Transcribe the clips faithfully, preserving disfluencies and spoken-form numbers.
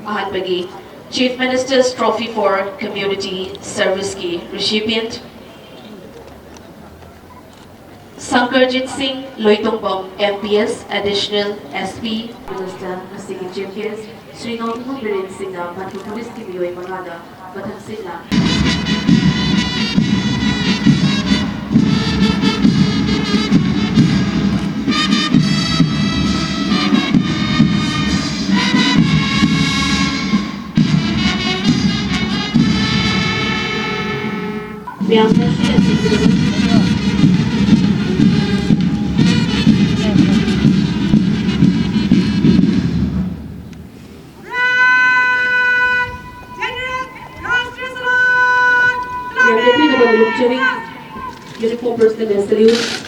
ꯑꯍꯥꯟꯕꯒꯤ Chief Minister's Trophy for Community Service ꯀꯤ recipient ꯁꯪꯀꯔꯖꯤꯠ ꯁꯤꯡ ꯂꯣꯏꯇꯣꯡꯕꯝ, M P S, Additional S P꯫ Minister, ꯉꯁꯤꯒꯤ Chief Guest Shri Nongthombam Biren ꯁꯤꯡꯅ Manipur Police ꯀꯤ ꯃꯤꯑꯣꯏ ꯃꯉꯥꯗ ꯃꯊꯪꯁꯤꯠꯅ ꯃꯌꯥꯝꯅ ꯁꯤꯅ ꯁꯤꯟꯕꯤꯔꯕ Uniform personnel salute.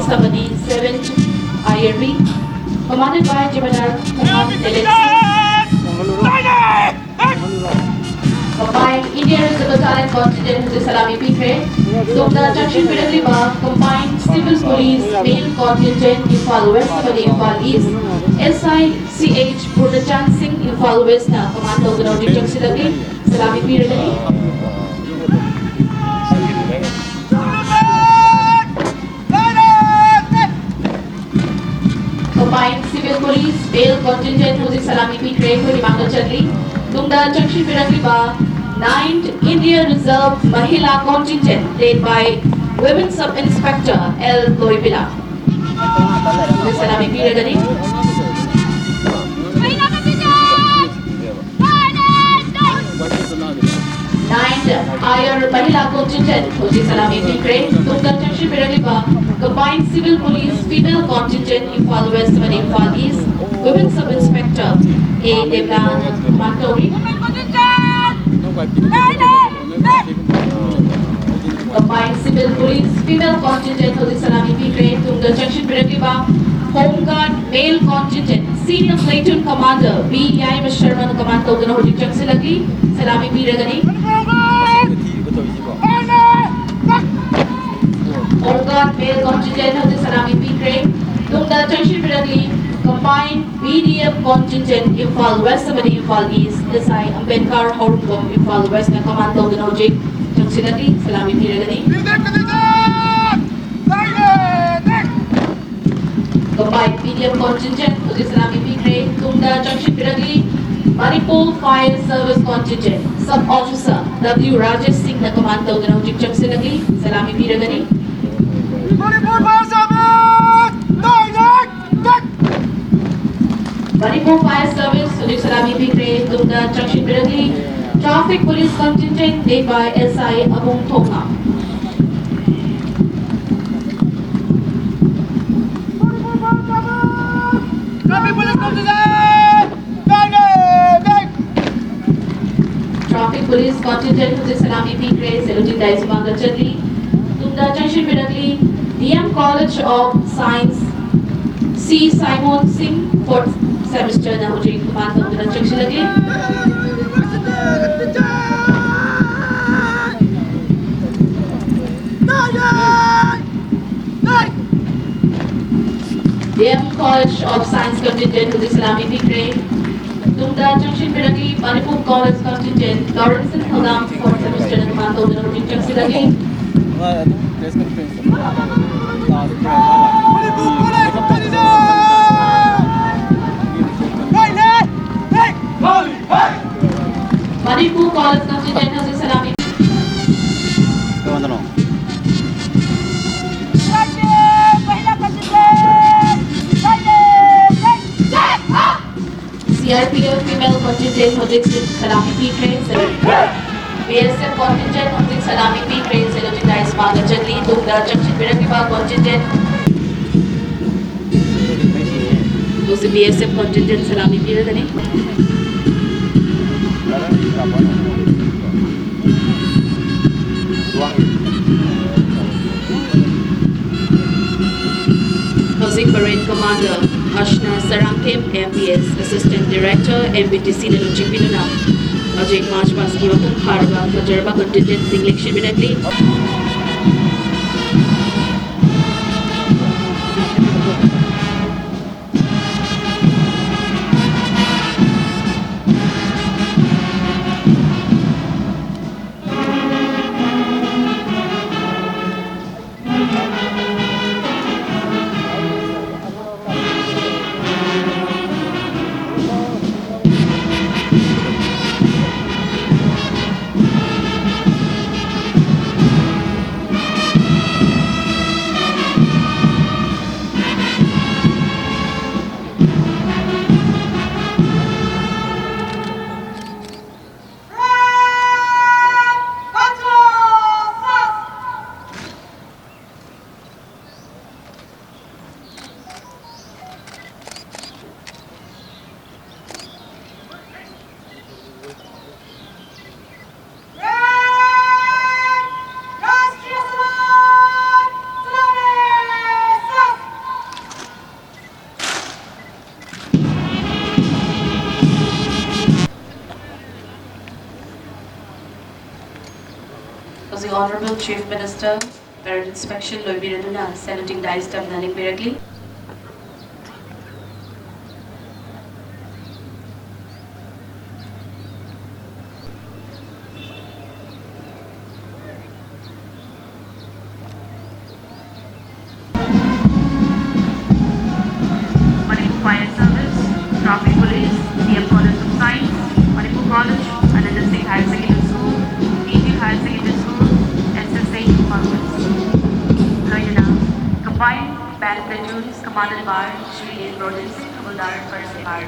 Somebody seven I R B, commanded by Jemedar Kumar Teletsi. Combined India Reserve Battalion Contingent ꯍꯧꯖꯤꯛ ꯁꯂꯥꯃꯤ ꯄꯤꯈ꯭ꯔꯦ꯫ ꯇꯨꯡꯗ ꯆꯪꯁꯤꯟꯕꯤꯔꯛꯂꯤꯕ Combined Civil Police Male Contingent Imphal West ꯑꯃꯗꯤ Imphal East, S I C H ꯄꯨꯔꯅꯆꯥꯟ ꯁꯤꯡ ꯏꯝꯐꯥꯜ West ꯅ command ꯇꯧꯗꯨꯅ ꯍꯧꯖꯤꯛ ꯆꯪꯁꯤꯜꯂꯛꯂꯤ꯫ ꯁꯂꯥꯃꯤ ꯄꯤꯔꯒꯅꯤ꯫ Combined Civil Police Male Contingent ꯍꯧꯖꯤꯛ ꯁꯂꯥꯃꯤ ꯄꯤꯈ꯭ꯔꯦ, ꯑꯩꯈꯣꯏꯒꯤ ꯃꯥꯡꯗ ꯆꯠꯂꯤ꯫ ꯇꯨꯡꯗ ꯆꯪꯁꯤꯟꯕꯤꯔꯛꯂꯤꯕ Ninth India Reserve Mahila Contingent led by Women Sub Inspector L ꯂꯣꯏꯕꯤꯂꯥ꯫ ꯍꯧꯖꯤꯛ ꯁꯂꯥꯃꯤ ꯄꯤꯔꯒꯅꯤ꯫ Ninth Higher Mahila Contingent ꯍꯧꯖꯤꯛ ꯁꯂꯥꯃꯤ ꯄꯤꯈ꯭ꯔꯦ꯫ ꯇꯨꯡꯗ ꯆꯪꯁꯤꯟꯕꯤꯔꯛꯂꯤꯕ Combined Civil Police Female Contingent, Imphal West ꯑꯃꯗꯤ Imphal East Women Sub Inspector A Devlana common ꯇꯧꯔꯤ꯫ Combined Civil Police Female Contingent ꯍꯧꯖꯤꯛ ꯁꯂꯥꯃꯤ ꯄꯤꯈ꯭ꯔꯦ꯫ ꯇꯨꯡꯗ ꯆꯪꯁꯤꯟꯕꯤꯔꯛꯂꯤꯕ Home Guard Male Contingent Senior Platoon Commander B ꯌꯥꯏꯃ ꯁꯔꯃꯅ common ꯇꯧꯗꯨꯅ ꯍꯧꯖꯤꯛ ꯆꯪꯁꯤꯜꯂꯛꯂꯤ꯫ ꯁꯂꯥꯃꯤ ꯄꯤꯔꯒꯅꯤ꯫ Home Guard Male Contingent ꯍꯧꯖꯤꯛ ꯁꯂꯥꯃꯤ ꯄꯤꯈ꯭ꯔꯦ꯫ ꯇꯨꯡꯗ ꯆꯪꯁꯤꯟꯕꯤꯔꯛꯂꯤ Combined B D F Contingent, Imphal West ꯑꯃꯗꯤ Imphal East, S I Ambedkar ꯍꯧꯔꯨꯡꯕꯝ, Imphal West ꯅ ꯀꯃꯥꯟ ꯇꯧꯗꯨꯅ ꯍꯧꯖꯤꯛ ꯆꯪꯁꯤꯜꯂꯛꯂꯤ꯫ ꯁꯂꯥꯃꯤ ꯄꯤꯔꯒꯅꯤ꯫ Combined B D F Contingent ꯍꯧꯖꯤꯛ ꯁꯂꯥꯃꯤ ꯄꯤꯈ꯭ꯔꯦ꯫ ꯇꯨꯡꯗ ꯆꯪꯁꯤꯟꯕꯤꯔꯛꯂꯤ Manipur Fire Service Contingent Sub Officer W Rajesh ꯁꯤꯡꯅ ꯀꯃꯥꯟ ꯇꯧꯗꯨꯅ ꯍꯧꯖꯤꯛ ꯆꯪꯁꯤꯜꯂꯛꯂꯤ꯫ ꯁꯂꯥꯃꯤ ꯄꯤꯔꯒꯅꯤ꯫ Manipur Fire Service! Manipur Fire Service ꯍꯧꯖꯤꯛ ꯁꯂꯥꯃꯤ ꯄꯤꯈ꯭ꯔꯦ꯫ ꯇꯨꯡꯗ ꯆꯪꯁꯤꯟꯕꯤꯔꯛꯂꯤ Traffic Police Contingent led by S I ꯑꯕꯨꯡ ꯊꯣꯛꯅ꯫ Traffic Police Contingent! Traffic Police Contingent ꯍꯧꯖꯤꯛ ꯁꯂꯥꯃꯤ ꯄꯤꯈ꯭ꯔꯦ꯫ Saluting ꯗꯥꯏꯁ ꯃꯥꯡꯗ ꯆꯠꯂꯤ꯫ ꯇꯨꯡꯗ ꯆꯪꯁꯤꯟꯕꯤꯔꯛꯂꯤ D M College of Science C Simon Singh, fourth semester ꯅ ꯍꯧꯖꯤꯛ ꯀꯃꯥꯟ ꯇꯧꯗꯨꯅ ꯆꯪꯁꯤꯜꯂꯛꯂꯤ꯫ D M College of Science Contingent ꯍꯧꯖꯤꯛ ꯁꯂꯥꯃꯤ ꯄꯤꯈ꯭ꯔꯦ꯫ ꯇꯨꯡꯗ ꯆꯪꯁꯤꯟꯕꯤꯔꯛꯂꯤ Manipur College Contingent, Lawrence ꯊꯧꯗꯥꯝ, fourth semester ꯅ ꯀꯃꯥꯟ ꯇꯧꯗꯨꯅ ꯍꯧꯖꯤꯛ ꯆꯪꯁꯤꯜꯂꯛꯂꯤ꯫ Manipur College Contingent ꯍꯧꯖꯤꯛ ꯁꯂꯥꯃꯤ꯫ C R P F Female Contingent ꯍꯧꯖꯤꯛ ꯁꯂꯥꯃꯤ ꯄꯤꯈ꯭ꯔꯦ꯫ ꯕꯤ ꯑꯦꯁ ꯑꯦꯐ contingent ꯍꯧꯖꯤꯛ ꯁꯂꯥꯃꯤ ꯄꯤꯈ꯭ꯔꯦ꯫ Saluting dice ꯃꯥꯡꯗ ꯆꯠꯂꯤ꯫ ꯇꯨꯡꯗ ꯆꯪꯁꯤꯟꯕꯤꯔꯛꯂꯤꯕ contingent꯫ ꯍꯧꯖꯤꯛ ꯕꯤ ꯑꯦꯁ ꯑꯦꯐ contingent ꯁꯂꯥꯃꯤ ꯄꯤꯔꯒꯅꯤ꯫ ꯍꯧꯖꯤꯛ parade commander ꯑꯁꯅꯥ Sarangthem, M P S, Assistant Director, M B T C ꯅ ꯂꯨꯆꯤꯡꯕꯤꯗꯨꯅ ꯍꯧꯖꯤꯛ march past ꯀꯤ ꯃꯄꯨꯡ ꯐꯥꯔꯕ ꯐꯖꯔꯕ contingent ꯁꯤꯡ ꯂꯦꯡꯁꯤꯟꯕꯤꯔꯛꯂꯤ꯫ ꯍꯧꯖꯤꯛ Honorable Chief Minister parade inspection ꯂꯣꯏꯕꯤꯔꯗꯨꯅ saluting dice ꯇꯝꯅ ꯂꯦꯡꯕꯤꯔꯛꯂꯤ꯫ Manipur Fire Service, Traffic Police, D M College of Science, Manipur College, Ananda Singh Higher Secondary School, P G Higher Secondary School, S S A Congress. ꯂꯣꯏꯅꯅ combined band platoons commanded by Shri N Roden Singh, Havildar, First Guard.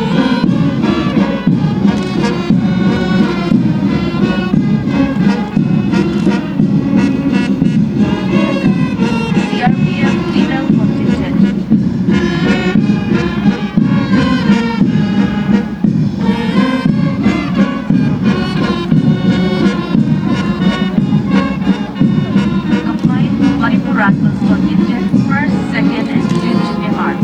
C R P F female contingent. Combined Manipur Rifles contingent, first, second and fifth M R.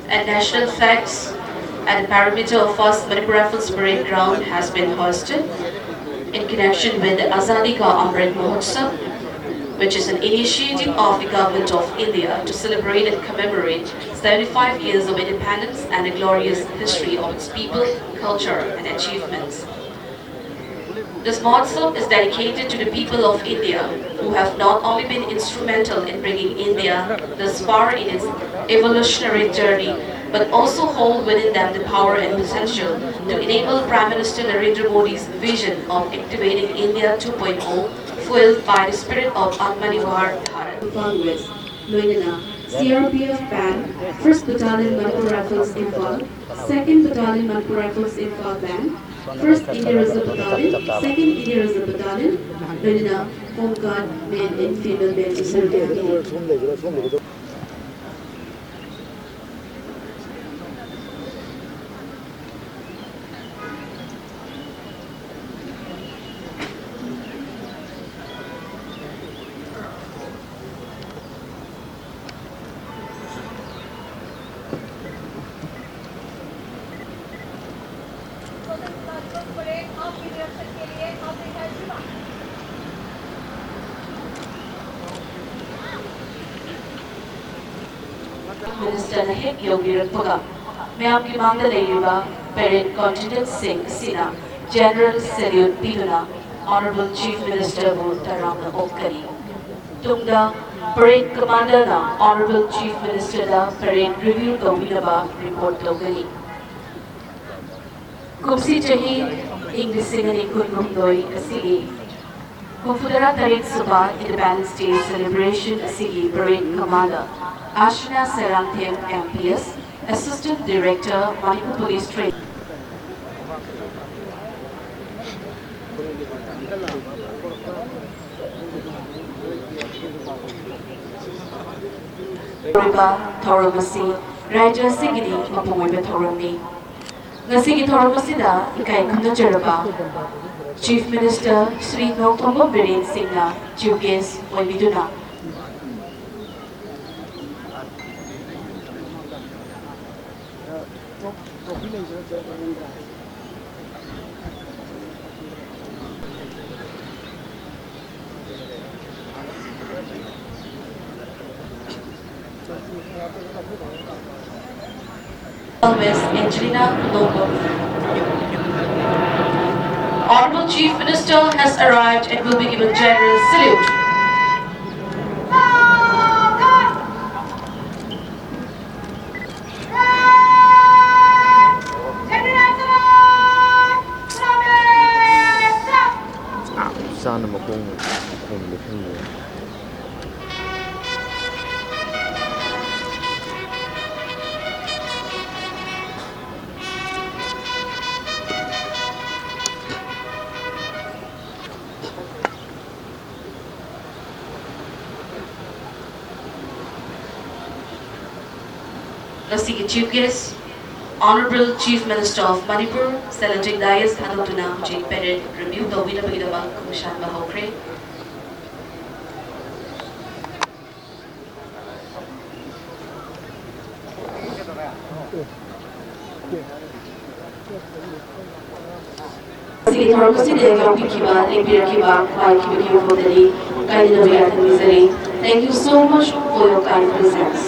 And national flags at the perimeter of first Manipur Rifles Parade Ground has been hoisted in connection with the Azadi Ka Amrit Mahotsav, which is an initiative of the Government of India to celebrate and commemorate seventy-five years of independence and the glorious history of its people, culture, and achievements. This Mahotsav is dedicated to the people of India, who have not only been instrumental in bringing India this far in its evolutionary journey, but also hold within them the power and potential to enable Prime Minister Narendra Modi's vision of activating India two point oh, fueled by the spirit of Atmanirbhar Bharat. Congress, ꯂꯣꯏꯅꯅ C R P F band, first Battalion Manipur Rifles Imphal, second Battalion Manipur Rifles Imphal band, first India Reserve Battalion, second India Reserve Battalion, ꯂꯣꯏꯅꯅ Home Guard men and female band ꯁꯔꯨꯛ ꯌꯥꯈꯤ꯫ Minister ꯅ ꯍꯦꯛ ꯌꯧꯕꯤꯔꯛꯄꯒ ꯃꯌꯥꯝꯒꯤ ꯃꯥꯡꯗ ꯂꯩꯔꯤꯕ parade contingent ꯁꯤꯡ ꯑꯁꯤꯅ general salute ꯄꯤꯗꯨꯅ Honorable Chief Minister ꯕꯨ ꯇꯔꯥꯝꯅ ꯑꯣꯛꯀꯅꯤ꯫ ꯇꯨꯡꯗ parade commander ꯅ Honorable Chief Minister ꯗ parade review ꯇꯧꯕꯤꯅꯕ report ꯇꯧꯒꯅꯤ꯫ ꯀꯨꯝꯁꯤ ꯆꯍꯤ ꯏꯪ ꯂꯤꯁꯤꯡ ꯑꯅꯤ ꯀꯨꯟꯍꯨꯝꯗꯣꯏ ꯑꯁꯤꯒꯤ ꯍꯨꯝꯐꯨꯇꯔꯥ ꯇꯔꯦꯠ ꯁꯨꯕ Independence Day celebration ꯑꯁꯤꯒꯤ parade commander ꯑꯥꯁꯤꯅꯥ ꯁꯦꯔꯥꯡꯊꯦꯝ, M P S, Assistant Director, Manipur Police Training꯫ ꯇꯧꯔꯤꯕ ꯊꯧꯔꯝ ꯑꯁꯤ ꯔꯥꯖ꯭ꯌ ꯑꯁꯤꯒꯤꯗꯤ ꯃꯄꯨꯡ ꯑꯣꯏꯕ ꯊꯧꯔꯝꯅꯤ꯫ ꯉꯁꯤꯒꯤ ꯊꯧꯔꯝ ꯑꯁꯤꯗ ꯏꯀꯥꯏ ꯈꯨꯝꯅꯖꯔꯕ Chief Minister ꯁ꯭ꯔꯤ ꯅꯣꯡꯊꯣꯝꯕꯝ ꯕꯤꯔꯦꯟ ꯁꯤꯡꯅ Chief Guest ꯑꯣꯏꯕꯤꯗꯨꯅ Miss Angelina Nongok. Honorable Chief Minister has arrived and will be given general salute. ꯆꯥꯅ ꯃꯈꯣꯡ ꯈꯣꯡꯕ ꯈꯪꯗꯦ꯫ ꯉꯁꯤꯒꯤ Chief Guest, Honorable Chief Minister of Manipur, saluting dais ꯊꯥꯗꯣꯛꯇꯨꯅ ꯍꯧꯖꯤꯛ parade review ꯇꯧꯕꯤꯅꯕꯒꯤꯗꯃꯛ ꯈꯨꯝꯁꯥꯟꯕ ꯍꯧꯈ꯭ꯔꯦ꯫ ꯉꯁꯤꯒꯤ ꯊꯧꯔꯝ ꯑꯁꯤꯗ ꯌꯥꯎꯕꯤꯈꯤꯕ, ꯂꯦꯡꯕꯤꯔꯛꯈꯤꯕ, ꯄꯥꯏꯈꯤꯕꯒꯤ ꯃꯐꯝꯗꯗꯤ ꯀꯥꯏꯗꯅꯕ ꯌꯥꯊꯪ ꯅꯤꯖꯔꯤ꯫ Thank you so much for your kind presence.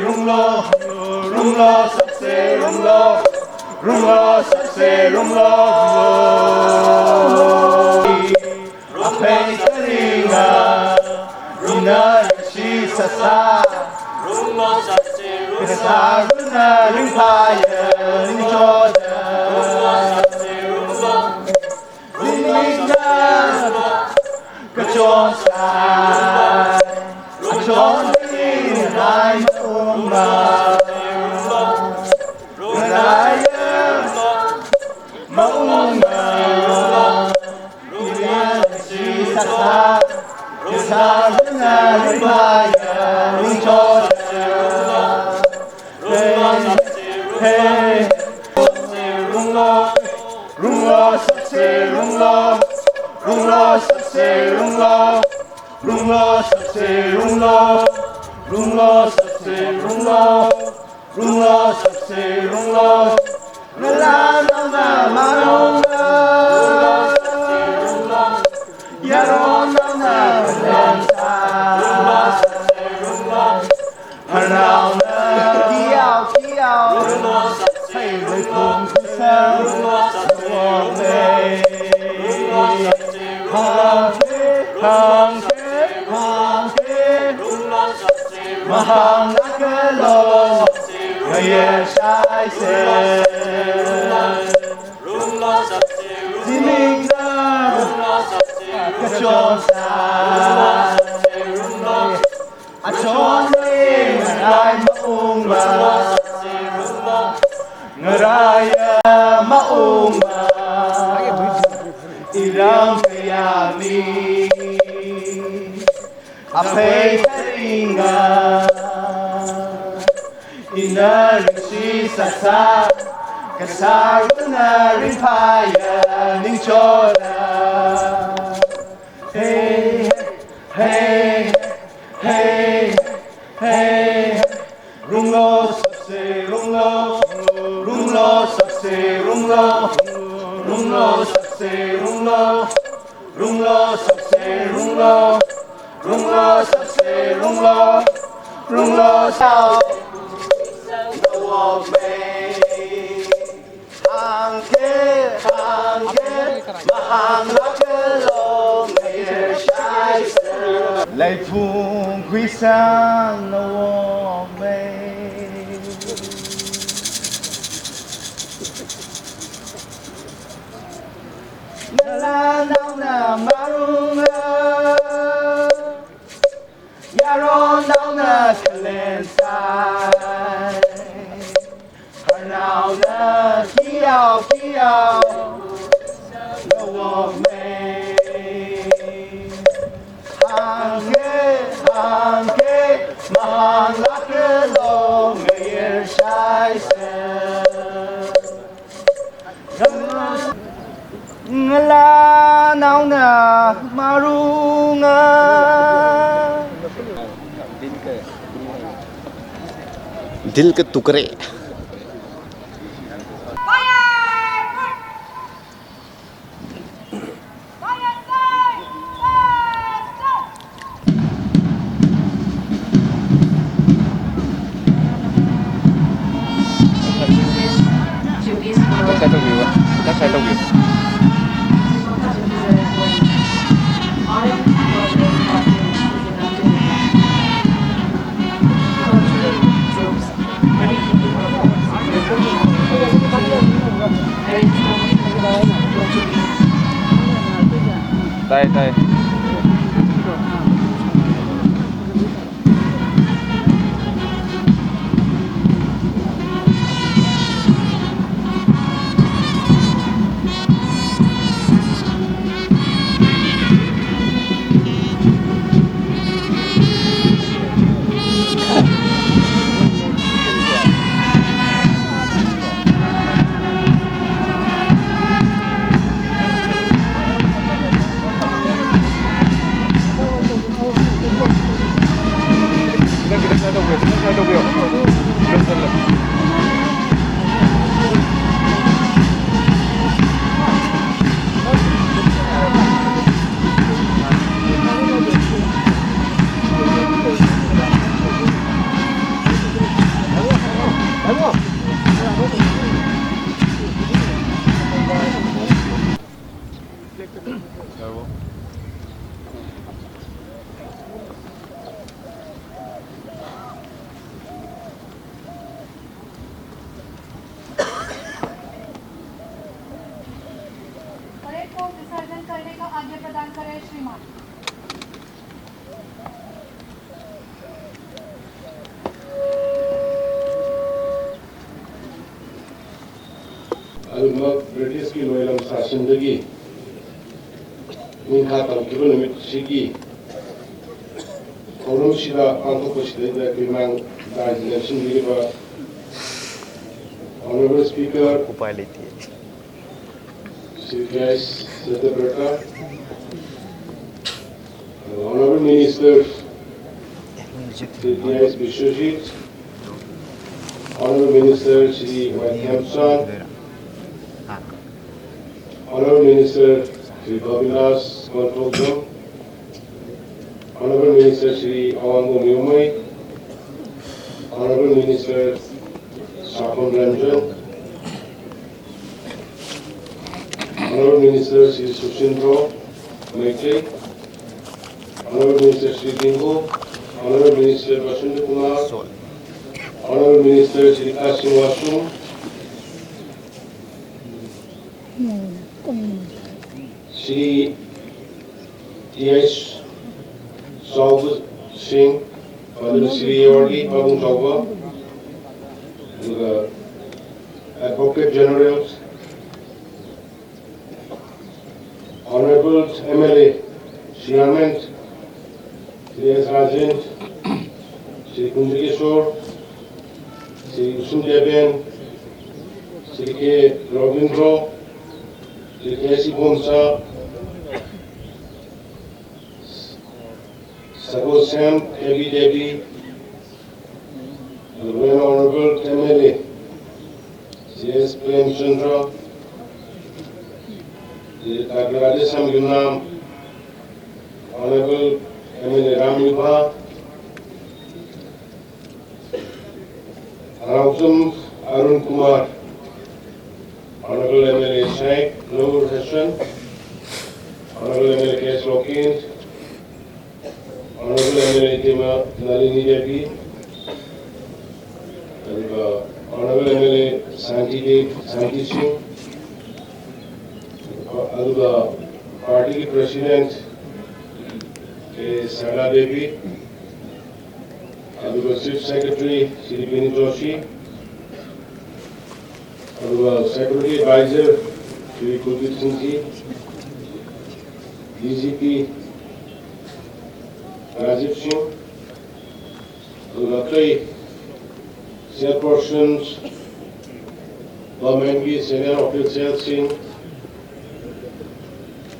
Runglo, runglo, sakse runglo, runglo, sakse runglo. Aphei taringa, rungna yashi sasa, runglo, sakse runglo, rungna ringphaya, ringchoda, runglo, sakse runglo. Ringmikna kachon sai, kachon ding rai maunga, raya maunga, raya sisa, sisa na ribaya, ringchon. Hey, hey, runglo, runglo, sakse runglo, runglo, sakse runglo, runglo, sakse runglo, runglo, sakse runglo, runglo, sakse runglo, runglo, sakse runglo, runglo, sakse runglo, yarong na na, runglo, sakse runglo. Rauna kiau kiau. Hei lei phong kusa. Wang lei. Hang ke, hang ke, hang ke. Mahang na ke lo. Maya shai se. Sining na. Kachon sa. Achon ngarai maungma, ngarai maungma, iram kayami, apai taringa, ina rishi sasa, kasaruna ripaya ningchola. Hey, hey, hey, hey. Runglo sabse runglo, runglo sabse runglo, runglo sabse runglo, runglo sabse runglo, runglo sabse runglo, runglo sao. Hangke, hangke, mahang lakelo, mayer shaise. Leifung kuisang na wong mei. Nala nauna marunga. Yaron nauna kalensai. Harnauna kiau kiau. Lawang mei. Hangke, hangke, mahang lakelo, mayer shaise. Ngala nauna marunga. दिल के टुकड़े। ꯁꯥꯏ ꯇꯧꯕꯤꯌꯨ꯫ ꯇꯥꯏ, ꯇꯥꯏ꯫ ꯈꯤꯇꯪ, ꯈꯤꯇꯪ ꯁꯥꯏ ꯇꯧꯕꯤꯌꯨ, ꯈꯤꯇꯪ ꯁꯥꯏ ꯇꯧꯕꯤꯌꯨ꯫ ꯂꯣꯏꯁꯜꯂꯦ꯫ परेड को विसर्जन करने का आज्ञा प्रदान करें, श्रीमान। ꯑꯗꯨꯃꯛ ꯕ꯭ꯔꯤꯇꯤꯁꯀꯤ ꯂꯣꯏꯂꯝ ꯁꯥꯁꯟꯗꯒꯤ ꯅꯤꯡꯈꯥ ꯇꯝꯈꯤꯕ ꯅꯨꯃꯤꯠꯁꯤꯒꯤ ꯊꯧꯔꯝꯁꯤꯗ ꯄꯥꯡꯊꯣꯛꯄꯁꯤꯗꯩꯗ ꯑꯩꯈꯣꯏ ꯃꯥꯡ ꯂꯥꯏꯗ ꯂꯦꯞꯁꯤꯟꯕꯤꯔꯤꯕ Honorable Speaker ꯎꯄꯥꯏ ꯂꯩꯇꯦ꯫ Shri K I Satyabrata, Honorable Minister Shri K I Biswajit, Honorable Minister Shri Y Khemchand, Honorable Minister Shri Babilas Mantokdam, Honorable Minister Shri Awangbong Newmai, Honorable Minister Sakhom Ranjan, Honorable Minister Shri Sushil Maitre, Honorable Minister Shri Bingo, Honorable Minister Basant Kumar, Honorable Minister Shri Kassim Washum, Shri T H Saul Singh, Padma Shri Award Pabung Chauba, Advocate General, Honorable M L A, Chairman, Shri S Rajan, Shri Kunjikishore, Shri Usum Deben, Shri K Robindro, Shri K C Bonsa, Sago Sam, Devi Devi, the Honorable M L A, C S Prem Chandra, the Dagradesam Yunam, Honorable M L A Ram Yubha, Rausum Arun Kumar, Honorable M L A Sheikh Noor Hassan, Honorable M L A K S Lokin, Honorable M L A Tima Nalini Devi, and uh, Honorable M L A Santi Dev, Santi Singh, and uh, Party President K Sarla Devi, ꯑꯗꯨꯒ Chief Secretary Shri Bini Joshi, ꯑꯗꯨꯒ Security Advisor Shri Kuldeep Singh Ji, D G P Rajiv Singh, ꯑꯗꯨꯒ ꯑꯇꯩ Chairpersons, Government ꯀꯤ Senior Officials ꯁꯤꯡ,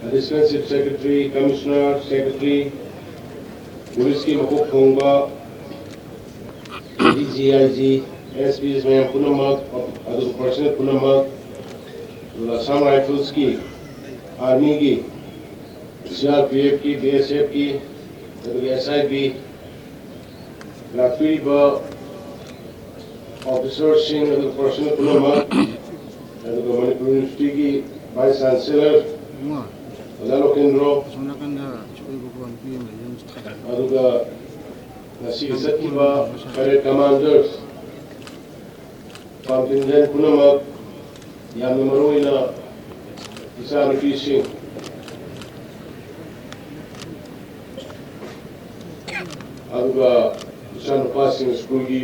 Additional Chief Secretary, Commissioner, Secretary, Police ꯀꯤ ꯃꯀꯣꯛ ꯊꯣꯡꯕ, D G, I G, S Ps ꯃꯌꯥꯝ ꯄꯨꯝꯅꯃꯛ, ꯑꯗꯨꯒ personnel ꯄꯨꯝꯅꯃꯛ, ꯑꯗꯨꯒ Assam Rifles ꯀꯤ, Army ꯒꯤ, C R P F ꯀꯤ, B S F ꯀꯤ, ꯑꯗꯨꯒ S I B, ꯂꯥꯛꯄꯤꯔꯤꯕ officer ꯁꯤꯡ ꯑꯗꯨꯒ personnel ꯄꯨꯝꯅꯃꯛ, ꯑꯗꯨꯒ ꯃꯅꯤꯄꯨꯔ University ꯒꯤ Vice Chancellor ꯑꯣꯖꯥ ꯂꯣꯀꯦꯟꯗ꯭ꯔꯣ, ꯑꯁꯣꯝ ꯅꯥꯀꯟꯗ ꯁꯣꯏꯕ ꯈꯣꯠꯄ ꯅꯨꯄꯤ ꯑꯃ ꯂꯩꯌꯦ, ꯑꯗꯨꯒ ꯉꯁꯤꯒꯤ ꯆꯠꯈꯤꯕ Parade Commanders, Contingent ꯄꯨꯝꯅꯃꯛ, ꯌꯥꯝꯅ ꯃꯔꯨ ꯑꯣꯏꯅ ꯏꯆꯥꯅꯨꯄꯤꯁꯤꯡ, ꯑꯗꯨꯒ ꯏꯆꯥꯅꯨꯄꯥꯁꯤꯡ ꯁ꯭ꯀꯨꯜꯒꯤ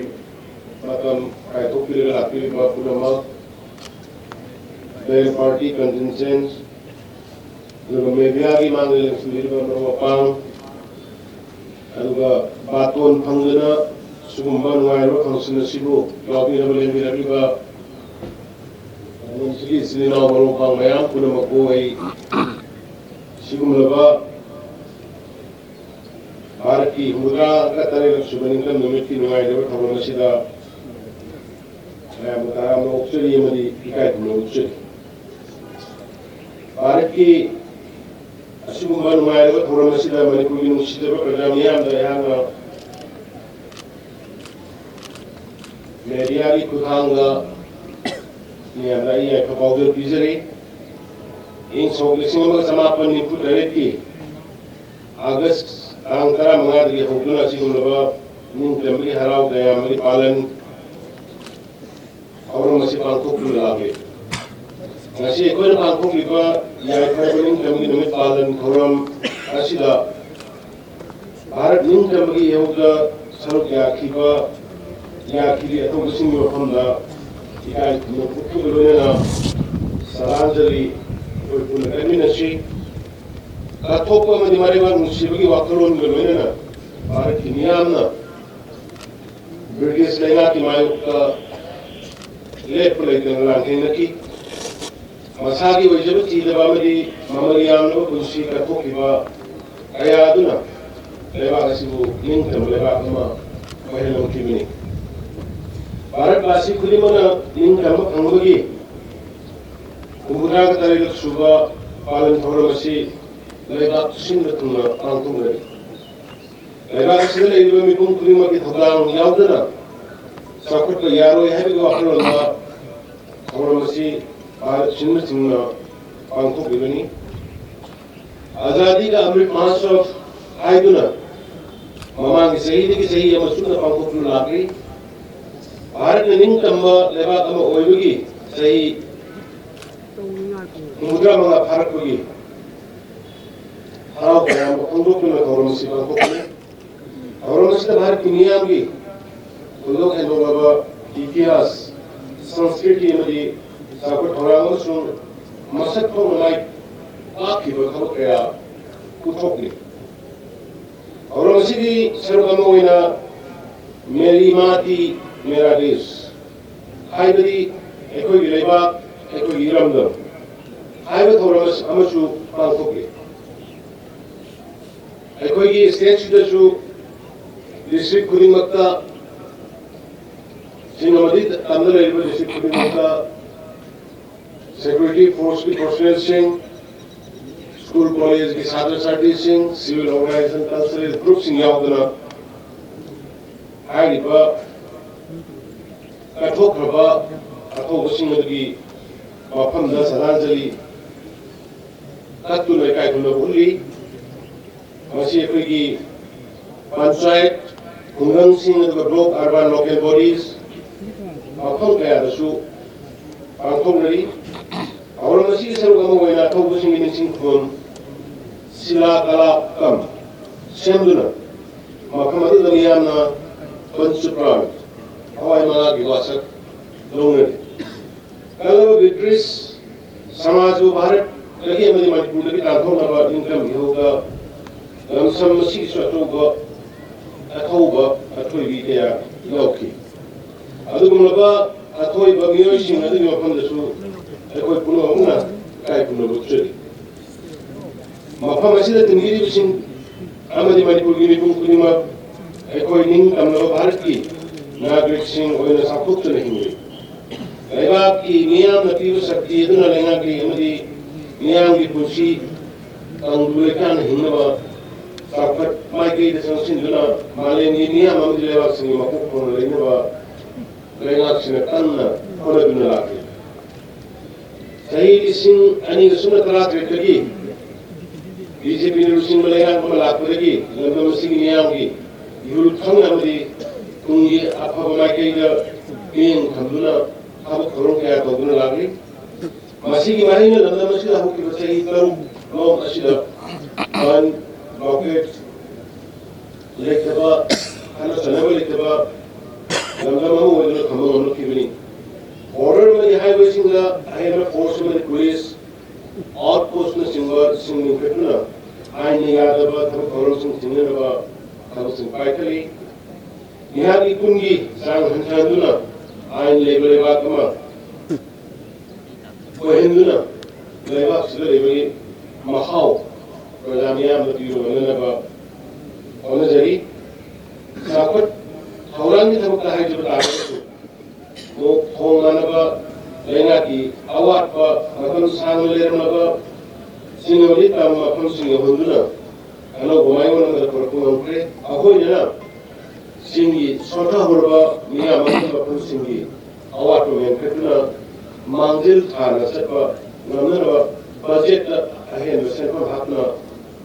ꯃꯇꯝ ꯀꯥꯏꯊꯣꯛꯄꯤꯔꯒ ꯂꯥꯛꯄꯤꯔꯤꯕ ꯄꯨꯝꯅꯃꯛ, Band Party Contingent, ꯑꯗꯨꯒ mediaꯒꯤ ꯃꯥꯡꯗ ꯂꯦꯡꯁꯤꯟꯕꯤꯔꯤꯕ ꯃꯔꯨꯞ ꯃꯄꯥꯡ, ꯑꯗꯨꯒ ꯕꯥꯇꯣꯟ ꯐꯪꯗꯅ ꯁꯤꯒꯨꯝꯕ ꯅꯨꯡꯉꯥꯏꯔꯕ function ꯑꯁꯤꯕꯨ ꯌꯥꯎꯕꯤꯅꯕ ꯂꯦꯡꯕꯤꯔꯛꯂꯤꯕ ꯂꯝꯗꯝꯁꯤꯒꯤ ꯏꯆꯤꯜ ꯏꯅꯥꯎ ꯃꯔꯨꯞ ꯃꯄꯥꯡ ꯃꯌꯥꯝ ꯄꯨꯝꯅꯃꯛꯄꯨ ꯑꯩ ꯁꯤꯒꯨꯝꯂꯕ ꯚꯥꯔꯠꯀꯤ ꯍꯨꯝꯐꯨꯇꯔꯥꯒ ꯇꯔꯦꯠ ꯁꯨꯕ ꯅꯤꯡꯇꯝ ꯅꯨꯃꯤꯠꯀꯤ ꯅꯨꯡꯉꯥꯏꯖꯕ ꯊꯧꯔꯝ ꯑꯁꯤꯗ ꯃꯌꯥꯝꯕꯨ ꯇꯔꯥꯝꯅ ꯑꯣꯛꯆꯔꯤ ꯑꯃꯗꯤ ꯏꯀꯥꯏ ꯈꯨꯝꯅꯕ ꯎꯠꯆꯔꯤ꯫ ꯚꯥꯔꯠꯀꯤ ꯑꯁꯤꯒꯨꯝꯕ ꯅꯨꯡꯉꯥꯏꯔꯕ ꯊꯧꯔꯝ ꯑꯁꯤꯗ ꯃꯅꯤꯄꯨꯔꯒꯤ ꯅꯨꯡꯁꯤꯖꯕ ꯄ꯭ꯔꯖꯥ ꯃꯤꯌꯥꯝꯗ ꯑꯩꯍꯥꯛꯅ mediaꯒꯤ ꯈꯨꯠꯊꯥꯡꯗ ꯃꯤꯌꯥꯝꯗ ꯑꯩ ꯌꯥꯏꯐ ꯄꯥꯎꯖꯦꯜ ꯄꯤꯖꯔꯤ꯫ ꯏꯪ ꯁꯣꯛ ꯂꯤꯁꯤꯡ ꯑꯃꯒ ꯆꯃꯥꯄꯟ ꯅꯤꯐꯨ ꯇꯔꯦꯠꯀꯤ August ꯇꯥꯡ ꯇꯔꯥꯃꯉꯥꯗꯒꯤ ꯍꯧꯗꯨꯅ ꯑꯁꯤꯒꯨꯝꯂꯕ ꯅꯤꯡꯇꯝꯕꯒꯤ ꯍꯔꯥꯎ ꯇꯌꯥꯝꯕꯒꯤ ꯄꯥꯂꯟ ꯊꯧꯔꯝ ꯑꯁꯤ ꯄꯥꯡꯊꯣꯛꯇꯨꯅ ꯂꯥꯛꯂꯤ꯫ ꯉꯁꯤ ꯑꯩꯈꯣꯏꯅ ꯄꯥꯡꯊꯣꯛꯂꯤꯕ ꯌꯥꯏꯐꯔꯕ ꯅꯤꯡꯇꯝꯕꯒꯤ ꯅꯨꯃꯤꯠ ꯄꯥꯂꯟ ꯊꯧꯔꯝ ꯑꯁꯤꯗ ꯚꯥꯔꯠ ꯅꯤꯡꯇꯝꯕꯒꯤ ꯏꯍꯧꯗ ꯁꯔꯨꯛ ꯌꯥꯈꯤꯕ, ꯌꯥꯈꯤꯕꯤ ꯑꯊꯧꯕꯁꯤꯡꯒꯤ ꯃꯐꯝꯗ ꯏꯀꯥꯏ ꯈꯨꯝꯅꯕ ꯎꯠꯄꯒ ꯂꯣꯏꯅꯅ ꯁ꯭ꯔꯗꯥꯟꯖꯂꯤ ꯑꯩꯈꯣꯏ ꯄꯨꯟꯅ ꯀꯠꯃꯤꯟꯅꯁꯤ꯫ ꯀꯠꯊꯣꯛꯄ ꯑꯃꯗꯤ ꯃꯔꯩꯕꯥꯛ ꯅꯨꯡꯁꯤꯕꯒꯤ ꯋꯥꯈꯜꯂꯣꯟꯒ ꯂꯣꯏꯅꯅ ꯚꯥꯔꯠꯀꯤ ꯃꯤꯌꯥꯝꯅ ꯕ꯭ꯔꯤꯇꯤꯁ ꯂꯩꯉꯥꯛꯀꯤ ꯃꯥꯌꯣꯛꯇ ꯂꯦꯞꯄ ꯂꯩꯇꯅ ꯂꯥꯟꯊꯦꯡꯅꯈꯤ꯫ ꯃꯁꯥꯒꯤ ꯑꯣꯏꯖꯕ ꯊꯤꯗꯕ ꯑꯃꯗꯤ ꯃꯃꯜ ꯌꯥꯝꯂꯕ ꯄꯨꯟꯁꯤ ꯀꯠꯊꯣꯛꯈꯤꯕ ꯀꯌꯥ ꯑꯗꯨꯅ ꯂꯩꯕꯥꯛ ꯑꯁꯤꯕꯨ ꯅꯤꯡꯇꯝꯕ ꯂꯩꯕꯥꯛ ꯑꯃ ꯑꯣꯏꯍꯜꯂꯝꯈꯤꯕꯅꯤ꯫ ꯚꯥꯔꯠ ꯚꯥꯁꯤ ꯈꯨꯗꯤꯡꯃꯛꯅ ꯅꯤꯡꯇꯝꯕ ꯐꯪꯕꯒꯤ ꯍꯨꯝꯐꯨꯇꯔꯥꯒ ꯇꯔꯦꯠ ꯁꯨꯕ ꯄꯥꯂꯟ ꯊꯧꯔꯝ ꯑꯁꯤ ꯂꯩꯕꯥꯛ ꯁꯤꯟꯕ ꯊꯨꯡꯅ ꯄꯥꯡꯊꯣꯛꯅꯔꯤ꯫ ꯂꯩꯕꯥꯛ ꯑꯁꯤꯗ ꯂꯩꯔꯤꯕ ꯃꯤꯄꯨꯝ ꯈꯨꯗꯤꯡꯃꯛꯀꯤ ꯊꯧꯗꯥꯡ ꯌꯥꯎꯗꯅ ꯆꯥꯎꯈꯠꯄ ꯌꯥꯔꯣꯏ ꯍꯥꯏꯕꯒꯤ ꯋꯥꯈꯜꯂꯣꯟꯗ ꯊꯧꯔꯝ ꯑꯁꯤ ꯚꯥꯔꯠ ꯁꯤꯟꯕꯁꯤꯡꯅ ꯄꯥꯡꯊꯣꯛꯂꯤꯕꯅꯤ꯫ ꯑꯖꯥꯗꯤ ꯀꯥ ꯑꯃ꯭ꯔꯤꯠ ꯃꯍꯣꯠꯁꯕ ꯍꯥꯏꯗꯨꯅ ꯃꯃꯥꯡꯒꯤ ꯆꯍꯤꯗꯒꯤ ꯆꯍꯤ ꯑꯃ ꯆꯨꯞꯅ ꯄꯥꯡꯊꯣꯛꯇꯨꯅ ꯂꯥꯛꯂꯤ꯫ ꯚꯥꯔꯠꯅ ꯅꯤꯡꯇꯝꯕ ꯂꯩꯕꯥꯛ ꯑꯃ ꯑꯣꯏꯕꯒꯤ ꯆꯍꯤ ꯍꯨꯝꯐꯨꯇꯔꯥ ꯃꯉꯥ ꯐꯥꯔꯛꯄꯒꯤ ꯍꯔꯥꯎ ꯇꯌꯥꯝꯕ ꯐꯣꯡꯗꯣꯛꯇꯨꯅ ꯊꯧꯔꯝ ꯑꯁꯤ ꯄꯥꯡꯊꯣꯛꯄꯅꯤ꯫ ꯊꯧꯔꯝ ꯑꯁꯤꯗ ꯚꯥꯔꯠꯀꯤ ꯃꯤꯌꯥꯝꯒꯤ ꯊꯣꯏꯗꯣꯛ ꯍꯦꯟꯗꯣꯛꯂꯕ ꯏꯇꯤꯍꯥꯁ, ꯁꯪꯁꯀ꯭ꯔꯤꯇꯤ ꯑꯃꯗꯤ ꯆꯥꯎꯈꯠ ꯊꯧꯔꯥꯡ ꯑꯃꯁꯨꯡ ꯃꯁꯛ ꯊꯣꯛꯅ ꯃꯥꯏ ꯄꯥꯛꯈꯤꯕ ꯊꯕꯛ ꯀꯌꯥ ꯎꯠꯊꯣꯛꯂꯤ꯫ ꯊꯧꯔꯝ ꯑꯁꯤꯒꯤ ꯁꯔꯨꯛ ꯑꯃ ꯑꯣꯏꯅ ꯃꯦꯔꯤ ꯃꯥꯇꯤ ꯃꯦꯔꯥ ꯗꯦꯁ, ꯍꯥꯏꯕꯗꯤ ꯑꯩꯈꯣꯏꯒꯤ ꯂꯩꯕꯥꯛ, ꯑꯩꯈꯣꯏꯒꯤ ꯏꯔꯝꯗꯝ ꯍꯥꯏꯕ ꯊꯧꯔꯝ ꯑꯃꯁꯨ ꯄꯥꯡꯊꯣꯛꯂꯤ꯫ ꯑꯩꯈꯣꯏꯒꯤ ꯁ꯭ꯇꯦꯠꯁꯤꯗꯁꯨ ꯗꯤꯁꯇ꯭ꯔꯤꯛ ꯈꯨꯗꯤꯡꯃꯛꯇ, ꯆꯤꯡ ꯑꯃꯗꯤ ꯇꯝꯗ ꯂꯩꯔꯤꯕ ꯗꯤꯁꯇ꯭ꯔꯤꯛ ꯈꯨꯗꯤꯡꯃꯛꯇ ꯁꯦꯀ꯭ꯌꯨꯔꯤꯇꯤ ꯐꯣꯔꯁꯀꯤ ꯄꯔꯁꯣꯅꯦꯜꯁꯤꯡ, ꯁ꯭ꯀꯨꯜ ꯀꯣꯂꯦꯖꯀꯤ ꯁꯥꯇ꯭ꯔ ꯁꯥꯇ꯭ꯔꯤꯁꯤꯡ, ꯁꯤꯚꯤꯜ ꯑꯣꯔꯒꯅꯥꯏꯖꯦꯁꯟ, ꯀꯜꯆꯔꯦꯜ ꯒ꯭ꯔꯨꯞꯁꯤꯡ ꯌꯥꯎꯗꯅ ꯍꯥꯏꯔꯤꯕ ꯀꯠꯊꯣꯛꯈ꯭ꯔꯕ ꯑꯊꯧꯕꯁꯤꯡ ꯑꯗꯨꯒꯤ ꯃꯐꯝꯗ ꯁ꯭ꯔꯗꯥꯟꯖꯂꯤ ꯀꯠꯇꯨꯅ ꯏꯀꯥꯏ ꯈꯨꯝꯅꯕ ꯎꯠꯂꯤ꯫ ꯃꯁꯤ ꯑꯩꯈꯣꯏꯒꯤ ꯄꯟꯆꯥꯌꯠ, ꯈꯨꯡꯒꯪꯁꯤꯡ, ꯑꯗꯨꯒ ꯕ꯭ꯂꯣꯛ, ꯑꯔꯕꯥꯟ ꯂꯣꯀꯦꯜ ꯕꯣꯗꯤꯁ, ꯃꯐꯝ ꯀꯌꯥꯗꯁꯨ ꯄꯥꯡꯊꯣꯛꯅꯔꯤ꯫ ꯊꯧꯔꯝ ꯑꯁꯤꯒꯤ ꯁꯔꯨꯛ ꯑꯃ ꯑꯣꯏꯅ ꯑꯊꯧꯕꯁꯤꯡꯒꯤ ꯅꯤꯡꯁꯤꯡ ꯈꯨꯕꯝ ꯁꯤꯂꯥ ꯀꯂꯥꯞꯀꯝ ꯁꯦꯝꯗꯨꯅ ꯃꯐꯝ ꯑꯗꯨꯗ ꯃꯤꯌꯥꯝꯅ ꯄꯟꯆ ꯄ꯭ꯔꯥꯟ, ꯊꯋꯥꯏ ꯃꯉꯥꯒꯤ ꯋꯥꯁꯛ ꯂꯧꯅꯔꯤ꯫ ꯀꯜꯂꯕ ꯕ꯭ꯔꯤꯇꯤꯁ ꯁꯃꯥꯖꯕꯨ ꯚꯥꯔꯠꯇꯒꯤ ꯑꯃꯗꯤ ꯃꯅꯤꯄꯨꯔꯗꯒꯤ ꯇꯥꯟꯊꯣꯛꯅꯕ ꯅꯤꯡꯇꯝ ꯏꯍꯧꯗ ꯂꯝꯁꯝ ꯑꯁꯤꯒꯤꯁꯨ ꯑꯆꯧꯕ ꯑꯊꯧꯕ ꯑꯊꯣꯏꯕꯤ ꯀꯌꯥ ꯌꯥꯎꯈꯤ꯫ ꯑꯗꯨꯒꯨꯝꯂꯕ ꯑꯊꯣꯏꯕ ꯃꯤꯑꯣꯏꯁꯤꯡ ꯑꯗꯨꯒꯤ ꯃꯐꯝꯗꯁꯨ ꯑꯩꯈꯣꯏ ꯄꯨꯝꯅꯃꯛꯅ ꯏꯀꯥꯏ ꯈꯨꯝꯅꯕ ꯎꯠꯆꯔꯤ꯫ ꯃꯐꯝ ꯑꯁꯤꯗ ꯇꯤꯟꯕꯤꯔꯤꯕꯁꯤꯡ ꯑꯃꯗꯤ ꯃꯅꯤꯄꯨꯔꯒꯤ ꯃꯤꯄꯨꯝ ꯈꯨꯗꯤꯡꯃꯛ ꯑꯩꯈꯣꯏ ꯅꯤꯡꯇꯝꯂꯕ ꯚꯥꯔꯠꯀꯤ ꯅꯥꯒꯔꯤꯛꯁꯤꯡ ꯑꯣꯏꯅ ꯆꯥꯎꯊꯣꯛꯆꯅ ꯍꯤꯡꯂꯤ꯫ ꯂꯩꯕꯥꯛꯀꯤ ꯃꯤꯌꯥꯝꯅ ꯄꯤꯕ ꯁꯛꯇꯤ ꯑꯗꯨꯅ ꯂꯩꯉꯥꯛꯂꯤ ꯑꯃꯗꯤ ꯃꯤꯌꯥꯝꯒꯤ ꯄꯨꯟꯁꯤ ꯇꯪꯗꯨ ꯂꯩꯇꯥꯅ ꯍꯤꯡꯅꯕ, ꯆꯥꯎꯈꯠ ꯃꯥꯏꯀꯩꯗ ꯆꯪꯁꯤꯟꯗꯨꯅ ꯃꯥꯂꯦꯝꯒꯤ ꯃꯤꯌꯥꯝ ꯑꯃꯗꯤ ꯂꯩꯕꯥꯛꯁꯤꯡꯒꯤ ꯃꯀꯣꯛ ꯊꯣꯡꯅ ꯂꯩꯅꯕ ꯂꯩꯉꯥꯛꯁꯤꯡꯅ ꯀꯟꯅ ꯍꯣꯠꯅꯗꯨꯅ ꯂꯥꯛꯂꯤ꯫ ꯆꯍꯤ ꯂꯤꯁꯤꯡ ꯑꯅꯤꯒ ꯁꯨꯞꯅ ꯇꯔꯥꯇꯔꯦꯠꯇꯒꯤ ꯕꯤ ꯖꯦ ꯄꯤꯅ ꯂꯨꯆꯤꯡꯕ ꯂꯩꯉꯥꯛ ꯑꯃ ꯂꯥꯛꯄꯗꯒꯤ ꯂꯝꯗꯝ ꯑꯁꯤꯒꯤ ꯃꯤꯌꯥꯝꯒꯤ ꯏꯍꯨꯜ ꯈꯪꯅ ꯑꯃꯗꯤ ꯇꯨꯡꯒꯤ ꯑꯐꯕ ꯃꯥꯏꯀꯩꯗ ꯃꯤꯠꯌꯦꯡ ꯊꯝꯗꯨꯅ ꯊꯕꯛ ꯊꯧꯔꯝ ꯀꯌꯥ ꯇꯧꯗꯨꯅ ꯂꯥꯛꯂꯤ꯫ ꯃꯁꯤꯒꯤ ꯃꯍꯩꯅ ꯂꯝꯗꯝ ꯑꯁꯤꯗ ꯍꯧꯈꯤꯕ ꯆꯍꯤ ꯇꯔꯨꯛ ꯂꯣꯝ ꯑꯁꯤꯗ ꯕꯟ, ꯕ꯭ꯂꯣꯀꯦꯠ ꯂꯩꯇꯕ, ꯈꯠꯅ ꯆꯩꯅꯕ ꯂꯩꯇꯕ ꯂꯝꯗꯝ ꯑꯃ ꯑꯣꯏꯗꯨꯅ ꯊꯝꯕ ꯉꯝꯂꯛꯈꯤꯕꯅꯤ꯫ ꯕꯣꯔꯗꯔ ꯑꯃꯗꯤ ꯍꯥꯏꯋꯦꯁꯤꯡꯗ ꯑꯍꯦꯟꯕ ꯐꯣꯔꯁ ꯑꯃꯗꯤ ꯄꯨꯂꯤꯁ ꯑꯥꯎꯠ ꯄꯣꯁꯅꯆꯤꯡꯕꯁꯤꯡ ꯂꯤꯡꯈꯠꯇꯨꯅ ꯑꯥꯏꯟꯅ ꯌꯥꯗꯕ ꯊꯕꯛ ꯊꯧꯔꯝꯁꯤꯡ ꯊꯤꯡꯅꯅꯕ ꯊꯕꯛꯁꯤꯡ ꯄꯥꯏꯈꯠꯂꯤ꯫ ꯃꯤꯍꯥꯠ ꯃꯤꯄꯨꯟꯒꯤ ꯆꯥꯡ ꯍꯟꯊꯍꯟꯗꯨꯅ ꯑꯥꯏꯟ ꯂꯩꯕ ꯂꯩꯕꯥꯛ ꯑꯃ ꯑꯣꯏꯍꯟꯗꯨꯅ ꯂꯩꯕꯥꯛꯁꯤꯗ ꯂꯩꯕꯒꯤ ꯃꯍꯥꯎ ꯄ꯭ꯔꯖꯥ ꯃꯤꯌꯥꯝꯗ ꯄꯤꯕ ꯉꯝꯅꯅꯕ ꯍꯣꯠꯅꯖꯔꯤ꯫ ꯆꯥꯎꯈꯠ ꯊꯧꯔꯥꯡꯒꯤ ꯊꯕꯛꯇ ꯍꯥꯏꯖꯕ ꯇꯥꯔꯒꯁꯨ, ꯃꯣꯛ ꯊꯣꯡ ꯃꯥꯟꯅꯕ ꯂꯩꯉꯥꯛꯀꯤ ꯑꯋꯥꯠꯄ ꯃꯇꯝ ꯁꯥꯡꯅ ꯂꯩꯔꯝꯂꯕ ꯆꯤꯡ ꯑꯃꯗꯤ ꯇꯝ ꯃꯐꯝꯁꯤꯡ ꯌꯧꯍꯟꯗꯨꯅ ꯑꯅꯧꯕ ꯃꯥꯏꯑꯣꯟ ꯑꯃꯗ ꯄꯨꯔꯛꯄ ꯉꯝꯈ꯭ꯔꯦ꯫ ꯑꯩꯈꯣꯏꯅ ꯆꯤꯡꯒꯤ ꯁꯣꯟꯊꯍꯧꯔꯕ ꯃꯤꯌꯥꯝ ꯑꯃꯒꯤ ꯃꯐꯝꯁꯤꯡꯒꯤ ꯑꯋꯥꯠꯄ ꯃꯦꯟꯈꯠꯇꯨꯅ ꯃꯥꯡꯖꯤꯜ ꯊꯥꯅ ꯆꯠꯄ ꯉꯝꯅꯅꯕ ꯕꯖꯦꯠꯇ ꯑꯍꯦꯟꯕ ꯁꯦꯟꯐꯝ ꯍꯥꯞꯇꯨꯅ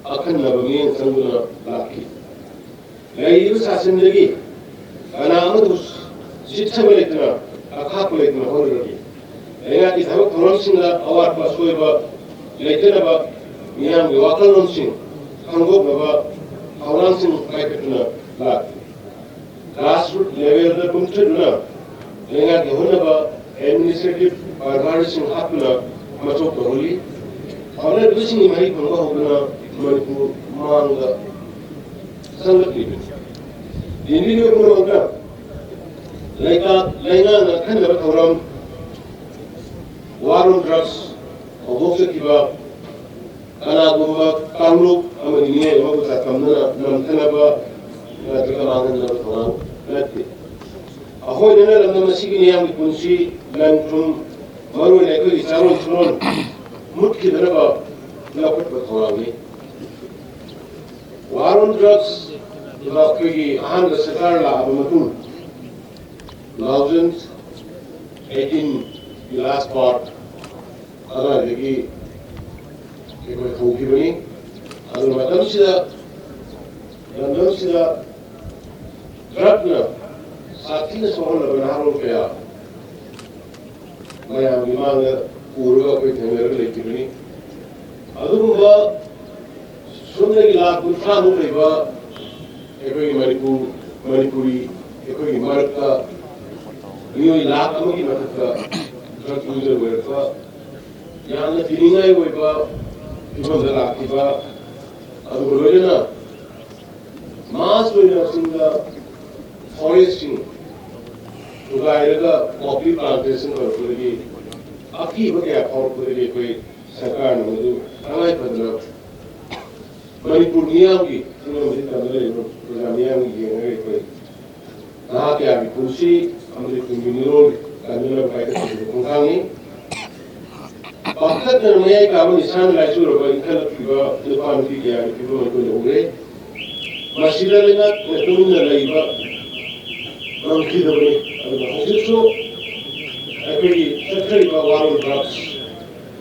ꯑꯈꯟꯅꯕ ꯃꯤꯠꯌꯦꯡ ꯆꯪꯗꯨꯅ ꯂꯥꯛꯈꯤ꯫ ꯂꯩꯔꯤꯕ ꯁꯥꯁꯟꯗꯒꯤ ꯀꯅꯥ ꯑꯃꯠꯇꯕꯨ ꯆꯤꯠꯊꯕ ꯂꯩꯇꯅ, ꯑꯈꯥꯛꯄ ꯂꯩꯇꯅ ꯍꯣꯠꯅꯔꯤ꯫ ꯂꯩꯉꯥꯛꯀꯤ ꯊꯕꯛ ꯊꯧꯔꯝꯁꯤꯡꯗ ꯑꯋꯥꯠꯄ ꯑꯁꯣꯏꯕ ꯂꯩꯇꯅꯕ ꯃꯤꯌꯥꯝꯒꯤ ꯋꯥꯈꯜꯂꯣꯟꯁꯤꯡ ꯈꯪꯗꯣꯛꯅꯕ ꯊꯧꯔꯥꯡꯁꯤꯡ ꯄꯥꯏꯈꯠꯇꯨꯅ ꯂꯥꯛꯂꯤ꯫ ꯒ꯭ꯔꯥꯁꯔꯨꯠ ꯂꯦꯚꯦꯜꯗ ꯀꯨꯝꯊꯗꯨꯅ ꯂꯩꯉꯥꯛꯀꯤ ꯍꯣꯠꯅꯕ ꯑꯦꯗꯃꯤꯅꯤꯁꯇ꯭ꯔꯦꯇꯤꯚ ꯀꯔꯕꯥꯔꯁꯤꯡ ꯍꯥꯞꯇꯨꯅ ꯃꯊꯧ ꯇꯧꯍꯜꯂꯤ꯫ ꯍꯣꯠꯅꯔꯤꯕꯁꯤꯡꯒꯤ ꯃꯍꯩ ꯐꯪꯕ ꯍꯧꯗꯨꯅ ꯃꯅꯤꯄꯨꯔ ꯃꯥꯡꯗ ꯆꯪꯂꯛꯂꯤꯕꯅꯤ꯫ ꯌꯦꯡꯕꯤꯔꯤꯕ ꯄꯨꯝꯅꯃꯛꯅ ꯂꯩꯉꯥꯛ ꯂꯩꯉꯥꯛꯅ ꯈꯟꯅꯕ ꯊꯧꯔꯝ ꯋꯥꯔ ꯑꯣꯟ ꯗ꯭ꯔꯒꯁ ꯍꯧꯗꯣꯛꯆꯈꯤꯕ ꯀꯅꯥꯒꯨꯝꯕ ꯀꯥꯡꯂꯨꯞ ꯑꯃꯗꯤ ꯃꯤꯑꯣꯏ ꯑꯃꯕꯨ ꯆꯥꯛꯗꯝꯅꯅ ꯅꯝꯊꯅꯕ ꯅꯠꯇ꯭ꯔꯒ ꯃꯥꯡꯍꯟꯅꯕ ꯊꯧꯔꯥꯡ ꯅꯠꯇꯦ꯫ ꯑꯩꯈꯣꯏꯅ ꯂꯝꯗꯝ ꯑꯁꯤꯒꯤ ꯃꯤꯌꯥꯝꯒꯤ ꯄꯨꯟꯁꯤ, ꯂꯟ ꯊꯨꯝ, ꯃꯔꯨꯑꯣꯏꯅ ꯑꯩꯈꯣꯏꯒꯤ ꯆꯥꯔꯣꯟ ꯁꯨꯔꯣꯟ ꯃꯨꯠꯈꯤꯗꯅꯕ ꯂꯧꯈꯠꯄ ꯊꯧꯔꯥꯡꯅꯤ꯫ ꯋꯥꯔ ꯑꯣꯟ ꯗ꯭ꯔꯒꯁ ꯑꯩꯈꯣꯏꯒꯤ ꯑꯍꯥꯟꯕ ꯁꯔꯀꯥꯔ ꯂꯥꯛꯑꯕ ꯃꯇꯨꯡ, two thousand eighteen ꯒꯤ last part, ꯑꯗꯨꯋꯥꯏꯗꯒꯤ ꯑꯩꯈꯣꯏ ꯍꯧꯈꯤꯕꯅꯤ꯫ ꯑꯗꯨ ꯃꯇꯝꯁꯤꯗ, ꯂꯝꯗꯝꯁꯤꯗ ꯗ꯭ꯔꯒꯅ ꯁꯥꯊꯤꯅ ꯁꯣꯛꯍꯜꯂꯕ ꯅꯍꯥꯔꯣꯜ ꯀꯌꯥ ꯃꯌꯥꯝꯒꯤ ꯃꯥꯡꯗ ꯎꯔꯒ ꯑꯩꯈꯣꯏ ꯊꯦꯡꯅꯔꯒ ꯂꯩꯈꯤꯕꯅꯤ꯫ ꯑꯗꯨꯒꯨꯝꯕ ꯁꯨꯞꯅꯒꯤ ꯂꯥꯈ ꯀꯨꯟꯊ꯭ꯔꯥꯃꯨꯛ ꯂꯩꯕ ꯑꯩꯈꯣꯏꯒꯤ ꯃꯅꯤꯄꯨꯔ, ꯃꯅꯤꯄꯨꯔꯤ ꯑꯩꯈꯣꯏꯒꯤ ꯃꯔꯛꯇ ꯃꯤꯑꯣꯏ ꯂꯥꯈ ꯑꯃꯒꯤ ꯃꯊꯛꯇ ꯗ꯭ꯔꯒ ꯌꯨꯖꯔ ꯑꯣꯏꯔꯛꯄ, ꯌꯥꯝꯅ ꯀꯤꯅꯤꯡꯉꯥꯏ ꯑꯣꯏꯕ ꯐꯤꯕꯝꯗ ꯂꯥꯛꯈꯤꯕ, ꯑꯗꯨꯒ ꯂꯣꯏꯅꯅ ꯃꯥꯁ ꯑꯣꯏꯅ ꯆꯤꯡꯗ ꯐꯣꯔꯦꯁꯁꯤꯡ ꯊꯨꯒꯥꯏꯔꯒ ꯀꯣꯐꯤ ꯄ꯭ꯂꯥꯟꯇꯦꯁꯟ ꯇꯧꯔꯛꯄꯗꯒꯤ ꯑꯀꯤꯕ ꯀꯌꯥ ꯐꯥꯎꯔꯛꯄꯗꯒꯤ ꯑꯩꯈꯣꯏ ꯁꯔꯀꯥꯔꯅ ꯃꯗꯨ ꯇꯉꯥꯏ ꯐꯗꯅ ꯃꯅꯤꯄꯨꯔ ꯃꯤꯌꯥꯝꯒꯤ ꯄꯨꯝꯅꯃꯛ ꯇꯝꯗ ꯂꯩꯔꯤꯕ ꯄ꯭ꯔꯖꯥ ꯃꯤꯌꯥꯝꯒꯤ ꯌꯦꯡꯉꯒ ꯑꯩꯈꯣꯏ ꯅꯍꯥ ꯀꯌꯥꯒꯤ ꯄꯨꯟꯁꯤ ꯑꯃꯗꯤ ꯇꯨꯡꯒꯤ ꯃꯤꯔꯣꯜ ꯀꯟꯅꯅꯕ ꯄꯥꯏꯈꯠꯄꯒꯤ ꯈꯣꯡꯊꯥꯡꯅꯤ꯫ ꯄꯥꯛꯇꯛꯅꯅ ꯃꯌꯥꯏ ꯀꯥꯕ ꯅꯤꯁꯥꯅ ꯂꯥꯏꯆꯨꯔꯕ ꯏꯟꯈꯠꯂꯛꯂꯤꯕ ꯅꯨꯄꯥ ꯅꯨꯄꯤ ꯀꯌꯥꯒꯤ ꯐꯤꯕꯝ ꯑꯩꯈꯣꯏꯅ ꯎꯔꯦ꯫ ꯃꯁꯤꯗ ꯂꯩꯉꯥꯛꯅ ꯇꯨꯃꯤꯟꯅ ꯂꯩꯕ ꯉꯝꯈꯤꯗꯕꯅꯤ꯫ ꯑꯗꯨꯅ ꯍꯧꯖꯤꯛꯁꯨ ꯑꯩꯈꯣꯏꯒꯤ ꯆꯠꯊꯔꯤꯕ ꯋꯥꯔꯣꯜ ꯗ꯭ꯔꯒꯁ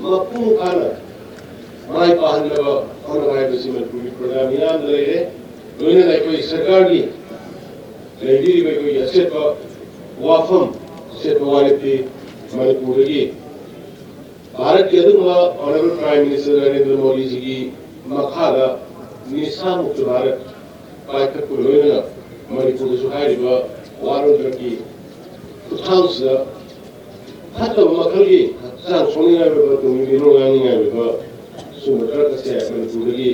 ꯃꯄꯨꯡ ꯐꯥꯅ ꯃꯥꯏ ꯄꯥꯛꯍꯟꯅꯕ ꯍꯣꯠꯅꯕ ꯍꯥꯏꯕꯁꯤ ꯃꯅꯤꯄꯨꯔꯒꯤ ꯄ꯭ꯔꯖꯥ ꯃꯤꯌꯥꯝꯗ ꯂꯩꯔꯦ꯫ ꯂꯣꯏꯅꯅ ꯑꯩꯈꯣꯏ ꯁꯔꯀꯥꯔꯒꯤ ꯂꯩꯕꯤꯔꯤꯕ ꯑꯩꯈꯣꯏꯒꯤ ꯑꯆꯦꯠꯄ ꯋꯥꯐꯝ, ꯑꯆꯦꯠꯄ ꯋꯥꯔꯦꯞꯇꯤ ꯃꯅꯤꯄꯨꯔꯗꯒꯤ ꯚꯥꯔꯠꯀꯤ ꯑꯗꯨꯒꯨꯝꯕ ꯑꯣꯅꯔꯦꯕꯜ ꯄ꯭ꯔꯥꯏꯝ ꯃꯤꯅꯤꯁꯇꯔ ꯅꯔꯦꯟꯗ꯭ꯔ ꯃꯣꯗꯤꯖꯤꯒꯤ ꯃꯈꯥꯗ ꯅꯤꯁꯥ ꯃꯨꯛꯇ ꯚꯥꯔꯠ ꯄꯥꯏꯈꯠꯄꯒ ꯂꯣꯏꯅꯅ ꯃꯅꯤꯄꯨꯔꯗꯁꯨ ꯍꯥꯏꯔꯤꯕ ꯋꯥꯔꯣꯜ ꯗ꯭ꯔꯒꯀꯤ ꯈꯨꯠꯊꯥꯡꯁꯤꯗ ꯐꯠꯇꯕ ꯃꯈꯜꯒꯤ ꯍꯛꯆꯥꯡ ꯁꯣꯛꯅꯤꯡꯉꯥꯏ ꯑꯣꯏꯕ, ꯇꯨꯡꯒꯤ ꯃꯤꯔꯣꯜ ꯉꯥꯡꯅꯤꯡꯉꯥꯏ ꯑꯣꯏꯕ ꯁꯨꯝꯕ ꯗ꯭ꯔꯒ ꯑꯁꯦ ꯃꯅꯤꯄꯨꯔꯗꯒꯤ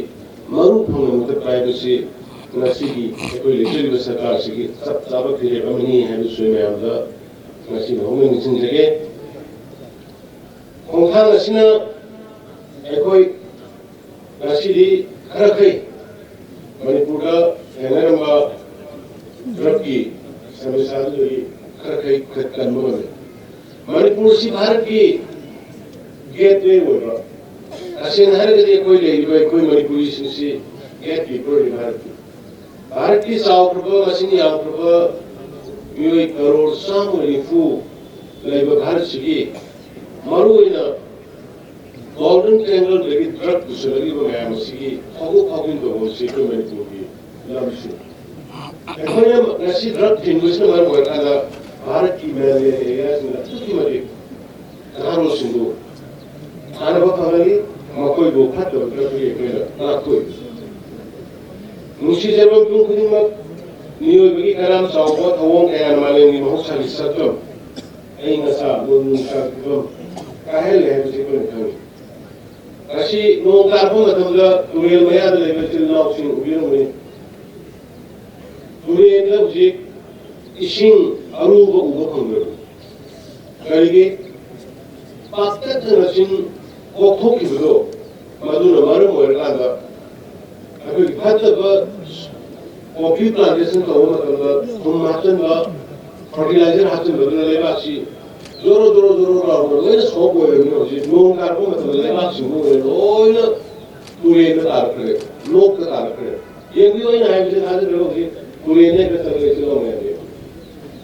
ꯃꯔꯨ ꯐꯪꯅ ꯃꯨꯊꯠꯄ ꯍꯥꯏꯕꯁꯤ ꯉꯁꯤꯒꯤ ꯑꯩꯈꯣꯏ ꯂꯩꯖꯔꯤꯕ ꯁꯔꯀꯥꯔꯁꯤꯒꯤ ꯆꯞ ꯆꯥꯕ ꯐꯤꯔꯦꯞ ꯑꯃꯅꯤ ꯍꯥꯏꯕꯁꯨ ꯃꯌꯥꯝꯗ ꯉꯁꯤ ꯍꯧꯅ ꯅꯤꯡꯁꯤꯡꯖꯒꯦ꯫ ꯈꯣꯡꯊꯥꯡ ꯑꯁꯤꯅ ꯑꯩꯈꯣꯏ ꯉꯁꯤꯗꯤ ꯈꯔꯈꯩ ꯃꯅꯤꯄꯨꯔꯗ ꯊꯦꯡꯅꯔꯝꯕ ꯗ꯭ꯔꯒꯀꯤ ꯁꯃꯁ꯭ꯌꯥꯗꯨꯗꯒꯤ ꯈꯔꯈꯩ ꯈꯔ ꯀꯟꯕ ꯉꯝꯃꯤ꯫ ꯃꯅꯤꯄꯨꯔꯁꯤ ꯚꯥꯔꯠꯀꯤ ꯒꯦꯠꯋꯦ ꯑꯣꯏꯕ, ꯇꯁꯦꯡꯅ ꯍꯥꯏꯔꯒꯗꯤ ꯑꯩꯈꯣꯏ ꯂꯩꯔꯤꯕ ꯑꯩꯈꯣꯏ ꯃꯅꯤꯄꯨꯔꯤꯁꯤꯡꯁꯤ ꯒꯦꯠ ꯀꯤꯄꯔꯅꯤ ꯚꯥꯔꯠꯀꯤ꯫ ꯚꯥꯔꯠꯀꯤ ꯆꯥꯎꯈ꯭ꯔꯕ, ꯃꯁꯤꯡ ꯌꯥꯝꯈ꯭ꯔꯕ ꯃꯤꯑꯣꯏ ꯀꯔꯣꯔ ꯆꯥꯝꯃ ꯅꯤꯐꯨ ꯂꯩꯕ ꯚꯥꯔꯠꯁꯤꯒꯤ ꯃꯔꯨꯑꯣꯏꯅ ꯒꯣꯜꯗꯟ ꯇ꯭ꯔꯦꯡꯒꯜꯗꯒꯤ ꯗ꯭ꯔꯒ ꯄꯨꯁꯤꯜꯂꯛꯂꯤꯕ ꯃꯌꯥꯝ ꯑꯁꯤꯒꯤ ꯐꯥꯎꯗꯣꯛ ꯐꯥꯎꯖꯤꯟ ꯇꯧꯕ ꯑꯁꯤ ꯑꯩꯈꯣꯏ ꯃꯅꯤꯄꯨꯔꯒꯤ ꯂꯝꯁꯤꯡ, ꯑꯩꯈꯣꯏꯅ ꯉꯁꯤ ꯗ꯭ꯔꯒ ꯊꯤꯡꯕꯁꯤꯅ ꯃꯔꯝ ꯑꯣꯏꯔꯀꯥꯟꯗ ꯚꯥꯔꯠꯀꯤ ꯃꯌꯥꯝꯒꯤ ꯑꯦꯔꯤꯌꯥꯁꯤꯡꯗ ꯑꯗꯨꯛꯀꯤ ꯃꯇꯤꯛ ꯅꯍꯥꯔꯣꯜꯁꯤꯡꯕꯨ ꯀꯥꯟꯅꯕ ꯐꯪꯍꯜꯂꯤ꯫ ꯃꯈꯣꯏꯕꯨ ꯐꯠꯇꯕ ꯗ꯭ꯔꯒꯇꯒꯤ ꯑꯩꯈꯣꯏꯅ ꯉꯥꯛꯊꯣꯛꯏ꯫ ꯅꯨꯡꯁꯤꯖꯕ ꯃꯤꯄꯨꯝ ꯈꯨꯗꯤꯡꯃꯛ, ꯃꯤꯑꯣꯏꯕꯒꯤ ꯀꯔꯥꯝ ꯆꯥꯎꯕ ꯊꯧꯑꯣꯡ ꯀꯌꯥꯅ ꯃꯥꯂꯦꯝꯒꯤ ꯃꯍꯧꯁꯥꯒꯤ ꯁꯛꯇꯝ, ꯑꯏꯪ ꯑꯁꯥ, ꯅꯣꯡꯖꯨ ꯅꯨꯡꯁꯥꯒꯤ ꯐꯤꯕꯝ ꯀꯥꯏꯍꯜꯂꯦ ꯍꯥꯏꯕꯁꯤ ꯑꯩꯈꯣꯏꯅ ꯈꯪꯏ꯫ ꯉꯁꯤ ꯅꯣꯡ ꯇꯥꯔꯛꯄ ꯃꯇꯝꯗ ꯇꯨꯔꯦꯜ ꯃꯌꯥꯗ ꯂꯩꯕ ꯏꯆꯤꯜ ꯏꯅꯥꯎꯁꯤꯡ ꯎꯕꯤꯔꯝꯒꯅꯤ꯫ ꯇꯨꯔꯦꯜꯗ ꯍꯧꯖꯤꯛ ꯏꯁꯤꯡ ꯑꯔꯨꯕ ꯎꯕ ꯐꯪꯗ꯭ꯔꯕꯅꯤ꯫ ꯀꯔꯤꯒꯤ? ꯄꯥꯛꯇꯛꯅꯅ ꯆꯤꯡ ꯀꯣꯛꯊꯣꯛꯈꯤꯕꯗꯣ, ꯃꯗꯨꯅ ꯃꯔꯝ ꯑꯣꯏꯔꯀꯥꯟꯗ ꯑꯩꯈꯣꯏꯒꯤ ꯐꯠꯇꯕ ꯀꯣꯐꯤ ꯄ꯭ꯂꯥꯟꯇꯦꯁꯟ ꯇꯧꯕ ꯃꯇꯝꯗ ꯊꯨꯝ ꯍꯥꯞꯆꯤꯟꯕ, ꯐꯔꯇꯤꯂꯥꯏꯖꯔ ꯍꯥꯞꯆꯤꯟꯕꯗꯨꯅ ꯂꯩꯕꯥꯛꯁꯤ ꯖꯣꯔꯣ ꯖꯣꯔꯣ ꯖꯣꯔꯣ ꯂꯥꯎꯅ ꯂꯣꯏꯅ ꯁꯣꯛ ꯑꯣꯏꯔꯕꯅꯤꯅ ꯍꯧꯖꯤꯛ ꯅꯣꯡ ꯇꯥꯔꯛꯄ ꯃꯇꯝꯗ ꯂꯩꯕꯥꯛꯁꯤꯡꯗꯨ ꯑꯣꯏꯅ ꯂꯣꯏꯅ ꯇꯨꯔꯦꯟꯗ ꯇꯥꯔꯛꯈ꯭ꯔꯦ, ꯂꯣꯛꯇ ꯇꯥꯔꯛꯈ꯭ꯔꯦ꯫ ꯌꯦꯡꯕꯤꯌꯨ, ꯑꯩꯅ ꯍꯥꯏꯕꯁꯦ ꯊꯥꯖꯗ꯭ꯔꯒ ꯍꯧꯖꯤꯛ ꯇꯨꯔꯦꯟꯗ ꯍꯦꯛꯇ ꯆꯪꯉꯛꯑꯦ ꯁꯤ ꯂꯧꯅ ꯌꯥꯗꯦ꯫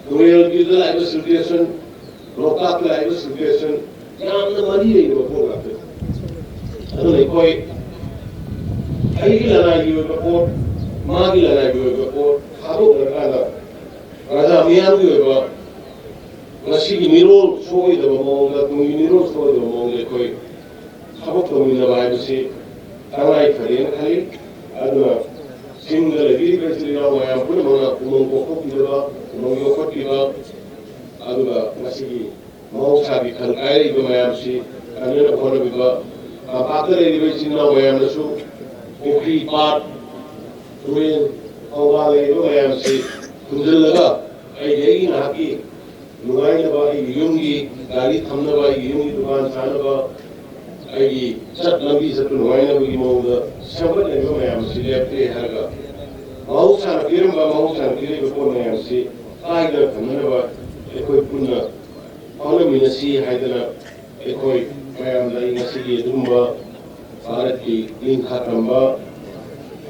ꯇꯨꯔꯦꯜꯒꯤꯗ ꯂꯥꯛꯏꯕ ꯁꯤꯆꯨꯋꯦꯁꯟ, ꯂꯣꯛꯇꯥꯛꯇ ꯂꯥꯛꯏꯕ ꯁꯤꯆꯨꯋꯦꯁꯟ ꯌꯥꯝꯅ ꯃꯔꯤ ꯂꯩꯅꯕ ꯄꯣꯠ ꯉꯥꯛꯇꯅꯤ꯫ ꯑꯗꯨꯅ ꯑꯩꯈꯣꯏ ꯑꯩꯒꯤ ꯂꯅꯥꯏꯒꯤ ꯑꯣꯏꯕ ꯄꯣꯠ, ꯃꯥꯒꯤ ꯂꯅꯥꯏꯒꯤ ꯑꯣꯏꯕ ꯄꯣꯠ ꯊꯥꯗꯣꯛꯅꯔꯀꯥꯟꯗ ꯄ꯭ꯔꯖꯥ ꯃꯤꯌꯥꯝꯒꯤ ꯑꯣꯏꯕ ꯉꯁꯤꯒꯤ ꯃꯤꯔꯣꯜ ꯁꯣꯏꯗꯕ ꯃꯑꯣꯡꯗ, ꯇꯨꯡꯒꯤ ꯃꯤꯔꯣꯜ ꯁꯣꯏꯗꯕ ꯃꯑꯣꯡꯗ ꯑꯩꯈꯣꯏ ꯊꯕꯛ ꯇꯧꯃꯤꯟꯅꯕ ꯍꯥꯏꯕꯁꯤ ꯇꯉꯥꯏ ꯐꯗꯦꯅ ꯈꯜꯂꯤ꯫ ꯑꯗꯨꯅ ꯆꯤꯡꯗ ꯂꯩꯕꯤꯔꯤꯕ ꯏꯆꯤꯜ ꯏꯅꯥꯎ ꯃꯌꯥꯝ ꯄꯨꯝꯅꯃꯛꯅ ꯎꯃꯪ ꯀꯣꯛꯊꯣꯛꯄꯤꯗꯕ, ꯎꯃꯪ ꯌꯣꯛꯈꯠꯄꯤꯕ, ꯑꯗꯨꯒ ꯉꯁꯤꯒꯤ ꯃꯍꯧꯁꯥꯒꯤ ꯈꯜ ꯀꯥꯏꯔꯛꯏꯕ ꯃꯌꯥꯝꯁꯤ ꯀꯟꯅꯅꯕ ꯍꯣꯠꯅꯕꯤꯕ, ꯇꯝꯄꯥꯛꯇ ꯂꯩꯔꯤꯕ ꯏꯆꯤꯜ ꯏꯅꯥꯎ ꯃꯌꯥꯝꯅꯁꯨ ꯄꯨꯈ꯭ꯔꯤ, ꯄꯥꯠ, ꯇꯨꯔꯦꯜ, ꯈꯣꯡꯕꯥꯜ ꯂꯩꯔꯤꯕ ꯃꯌꯥꯝꯁꯤ ꯈꯨꯝꯖꯤꯜꯂꯒ ꯑꯩꯒꯤ, ꯑꯩꯒꯤ ꯉꯥꯏꯍꯥꯛꯀꯤ ꯅꯨꯡꯉꯥꯏꯅꯕ, ꯑꯩꯒꯤ ꯌꯨꯝꯒꯤ ꯒꯥꯔꯤ ꯊꯝꯅꯕ, ꯑꯩꯒꯤ ꯌꯨꯝꯒꯤ ꯗꯨꯀꯥꯟ ꯁꯥꯅꯕ, ꯑꯩꯒꯤ ꯆꯠ ꯂꯝꯕꯤ ꯆꯠꯄ ꯅꯨꯡꯉꯥꯏꯅꯕꯒꯤ ꯃꯑꯣꯡꯗ ꯁꯦꯝꯒꯠꯂꯛꯏꯕ ꯃꯌꯥꯝ ꯑꯁꯤ ꯂꯦꯞꯇꯦ ꯍꯥꯏꯔꯒ, ꯃꯍꯧꯁꯥꯅ ꯄꯤꯔꯝꯕ, ꯃꯍꯧꯁꯥꯅ ꯄꯤꯔꯛꯏꯕ ꯄꯣꯠ ꯃꯌꯥꯝꯁꯤ ꯀꯥꯏꯗꯅ ꯊꯝꯅꯅꯕ ꯑꯩꯈꯣꯏ ꯄꯨꯟꯅ ꯍꯣꯠꯅꯃꯤꯟꯅꯁꯤ ꯍꯥꯏꯗꯅ ꯑꯩꯈꯣꯏ ꯃꯌꯥꯝꯗ ꯑꯩ ꯉꯁꯤꯒꯤ ꯑꯗꯨꯒꯨꯝꯕ ꯚꯥꯔꯠꯀꯤ ꯅꯤꯡꯈꯥ ꯇꯝꯕ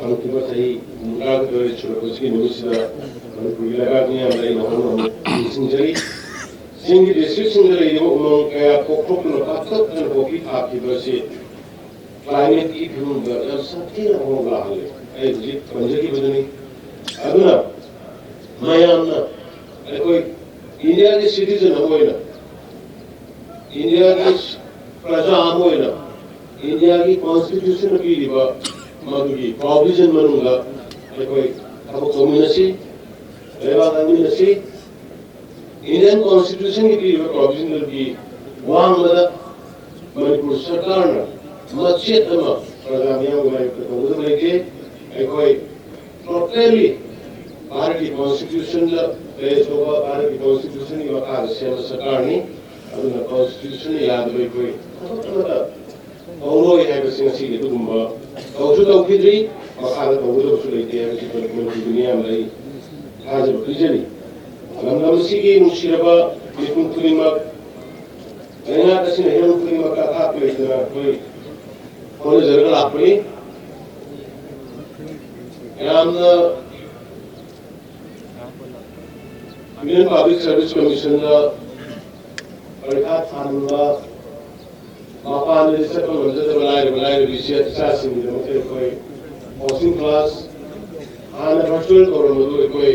ꯍꯧꯈꯤꯕ ꯆꯍꯤ ꯍꯨꯝꯐꯨꯇꯔꯥ ꯁꯨꯔꯛꯄꯁꯤꯒꯤ ꯅꯨꯃꯤꯠꯁꯤꯗ ꯃꯅꯤꯄꯨꯔꯒꯤ ꯂꯩꯕꯥꯛ ꯃꯤꯌꯥꯝꯗ ꯑꯩꯅ ꯍꯧꯅ ꯑꯃꯨꯛ ꯅꯤꯡꯁꯤꯡꯖꯔꯤ꯫ ꯆꯤꯡꯒꯤ ꯗꯤꯁꯇ꯭ꯔꯤꯛꯁꯤꯡꯗ ꯂꯩꯔꯤꯕ ꯎꯃꯪ ꯀꯌꯥ ꯀꯣꯛꯊꯣꯛꯇꯨꯅ ꯄꯥꯛꯇꯛꯅꯅ ꯄꯣꯛꯄꯤ ꯊꯥꯈꯤꯕ ꯑꯁꯤ ꯀ꯭ꯂꯥꯏꯃꯦꯠꯀꯤ ꯐꯤꯕꯝꯗ ꯌꯥꯝ ꯁꯥꯊꯤꯅ ꯑꯍꯣꯡꯕ ꯂꯥꯛꯍꯜꯂꯦ꯫ ꯑꯩ ꯍꯧꯖꯤꯛ ꯄꯟꯖꯈꯤꯕꯗꯨꯅꯤ꯫ ꯑꯗꯨꯅ ꯃꯌꯥꯝꯅ, ꯑꯩꯈꯣꯏ ꯏꯟꯗꯤꯌꯥꯒꯤ ꯁꯤꯇꯤꯖꯟ ꯑꯃ ꯑꯣꯏꯅ, ꯏꯟꯗꯤꯌꯥꯒꯤ ꯄ꯭ꯔꯖꯥ ꯑꯃ ꯑꯣꯏꯅ, ꯏꯟꯗꯤꯌꯥꯒꯤ ꯀꯣꯟꯁꯇꯤꯇ꯭ꯌꯨꯁꯟꯅ ꯄꯤꯔꯤꯕ ꯃꯗꯨꯒꯤ ꯄ꯭ꯔꯣꯚꯤꯖꯟ ꯃꯅꯨꯡꯗ ꯑꯩꯈꯣꯏ ꯊꯕꯛ ꯇꯧꯃꯤꯟꯅꯁꯤ, ꯂꯩꯕꯥꯛ ꯉꯥꯛꯃꯤꯟꯅꯁꯤ꯫ ꯏꯟꯗꯤꯌꯥꯟ ꯀꯣꯟꯁꯇꯤꯇ꯭ꯌꯨꯁꯟꯒꯤ ꯄꯤꯔꯤꯕ ꯄ꯭ꯔꯣꯚꯤꯖꯟꯗꯨꯒꯤ ꯋꯥꯡꯃꯗ ꯃꯅꯤꯄꯨꯔ ꯁꯔꯀꯥꯔꯅ ꯃꯆꯦꯠ ꯑꯃ ꯄ꯭ꯔꯖꯥ ꯃꯤꯌꯥꯝꯒꯤ ꯃꯥꯌꯣꯛꯇ ꯇꯧꯒꯗꯕ ꯂꯩꯇꯦ꯫ ꯑꯩꯈꯣꯏ ꯇꯣꯇꯦꯜꯂꯤ ꯚꯥꯔꯠꯀꯤ ꯀꯣꯟꯁꯇꯤꯇ꯭ꯌꯨꯁꯟꯗ ꯕꯦꯁ ꯇꯧꯕ, ꯚꯥꯔꯠꯀꯤ ꯀꯣꯟꯁꯇꯤꯇ꯭ꯌꯨꯁꯟꯒꯤ ꯃꯈꯥꯗ ꯁꯦꯝꯕ ꯁꯔꯀꯥꯔꯅꯤ꯫ ꯑꯗꯨꯅ ꯀꯣꯟꯁꯇꯤꯇ꯭ꯌꯨꯁꯟꯅ ꯌꯥꯗꯕ ꯑꯩꯈꯣꯏ ꯊꯕꯛ ꯑꯃꯠꯇ ꯇꯧꯔꯣꯏ ꯍꯥꯏꯕꯁꯤ ꯉꯁꯤꯒꯤ ꯑꯗꯨꯒꯨꯝꯕ ꯇꯧꯁꯨ ꯇꯧꯈꯤꯗ꯭ꯔꯤ, ꯃꯈꯥꯗ ꯇꯧꯒꯗꯕꯁꯨ ꯂꯩꯇꯦ ꯍꯥꯏꯕꯁꯤ ꯃꯅꯤꯄꯨꯔꯒꯤ ꯃꯤꯌꯥꯝꯗ ꯑꯩ ꯊꯥꯖꯕ ꯄꯤꯖꯔꯤ꯫ ꯂꯝꯗꯝ ꯑꯁꯤꯒꯤ ꯅꯨꯡꯁꯤꯔꯕ ꯃꯤꯄꯨꯝ ꯈꯨꯗꯤꯡꯃꯛ, ꯂꯩꯉꯥꯛ ꯑꯁꯤꯅ ꯍꯤꯔꯝ ꯈꯨꯗꯤꯡꯃꯛꯇ ꯑꯊꯥꯞꯄ ꯂꯩꯇꯅ ꯑꯩꯈꯣꯏ ꯍꯣꯠꯅꯖꯔꯒ ꯂꯥꯛꯄꯅꯤ꯫ ꯌꯥꯝꯅ Union Public Service Commissionꯗ ꯄꯔꯤꯈꯥ ꯊꯥꯅꯤꯡꯕ, ꯃꯄꯥꯟꯗꯗꯤ ꯆꯠꯄ ꯉꯝꯖꯗꯕ ꯂꯥꯏꯔꯕ ꯂꯥꯏꯔꯕꯤ ꯏꯆꯥ-, ꯏꯆꯥꯁꯤꯡꯒꯤꯗꯃꯛꯇ ꯑꯩꯈꯣꯏ coaching class ꯍꯥꯟꯅ virtual ꯇꯧꯔꯝꯕꯗꯨ ꯑꯩꯈꯣꯏ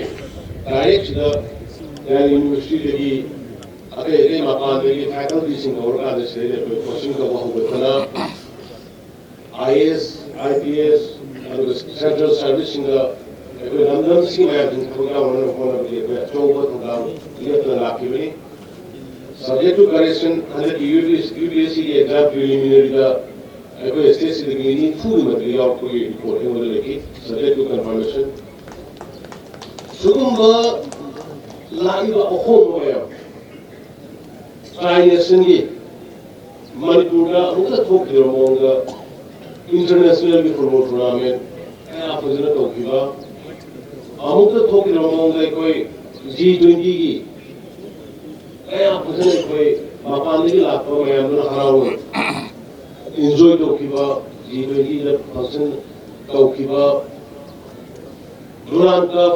direct ꯁꯤꯗ ꯌꯥꯏ ꯌꯨꯅꯤꯚꯔꯁꯤꯇꯤꯗꯒꯤ ꯑꯇꯩ ꯑꯇꯩ ꯃꯄꯥꯟꯗꯒꯤ facultyꯁꯤꯡ ꯀꯧꯔꯀꯥꯟꯗ ꯁꯤꯗꯩꯗ ꯑꯩꯈꯣꯏ coaching ꯇꯧꯕ ꯍꯧꯒꯠꯄꯅ I A S, I P S, ꯑꯗꯨꯒ central serviceꯁꯤꯡꯗ ꯑꯩꯈꯣꯏ ꯂꯝꯗꯝꯁꯤꯒꯤ ꯃꯌꯥꯝꯁꯤꯡ ꯊꯕꯛ ꯌꯥꯎꯅꯅꯕ ꯍꯣꯠꯅꯕꯒꯤ ꯑꯩꯈꯣꯏ ꯑꯆꯧꯕ ꯊꯧꯗꯥꯡ ꯂꯦꯞꯇꯅ ꯂꯥꯛꯈꯤꯕꯅꯤ꯫ Subject to correction, ꯍꯟꯗꯛꯀꯤ UPSC, UPSCꯒꯤ exam preliminaryꯗ ꯑꯩꯈꯣꯏ stateꯁꯤꯗꯒꯤ ꯃꯤ ꯅꯤꯐꯨꯒꯤ ꯃꯊꯛ ꯌꯥꯎꯔꯛꯄꯒꯤ report ꯑꯩꯉꯣꯟꯗ ꯂꯩꯈꯤ꯫ Subject to confirmation꯫ ꯁꯤꯒꯨꯝꯕ ꯂꯥꯛꯏꯕ ꯑꯍꯣꯡꯕ ꯃꯌꯥꯝ, tri-nationꯒꯤ ꯃꯅꯤꯄꯨꯔꯗ ꯑꯃꯨꯛꯇ ꯊꯣꯛꯇ꯭ꯔꯤꯕ ꯃꯑꯣꯡꯗ internationalꯒꯤ football tournament ꯀꯌꯥ ꯐꯖꯅ ꯇꯧꯈꯤꯕ, ꯑꯃꯨꯛꯇ ꯊꯣꯛꯇ꯭ꯔꯤꯕ ꯃꯑꯣꯡꯗ ꯑꯩꯈꯣꯏ G twentyꯒꯤ ꯀꯌꯥ ꯐꯖꯅ ꯑꯩꯈꯣꯏ ꯃꯄꯥꯟꯗꯒꯤ ꯂꯥꯛꯄ ꯃꯌꯥꯝꯗꯨꯅ ꯍꯔꯥꯎꯅ enjoy ꯇꯧꯈꯤꯕ, G twentyꯗ function ꯇꯧꯈꯤꯕ, Durand Cup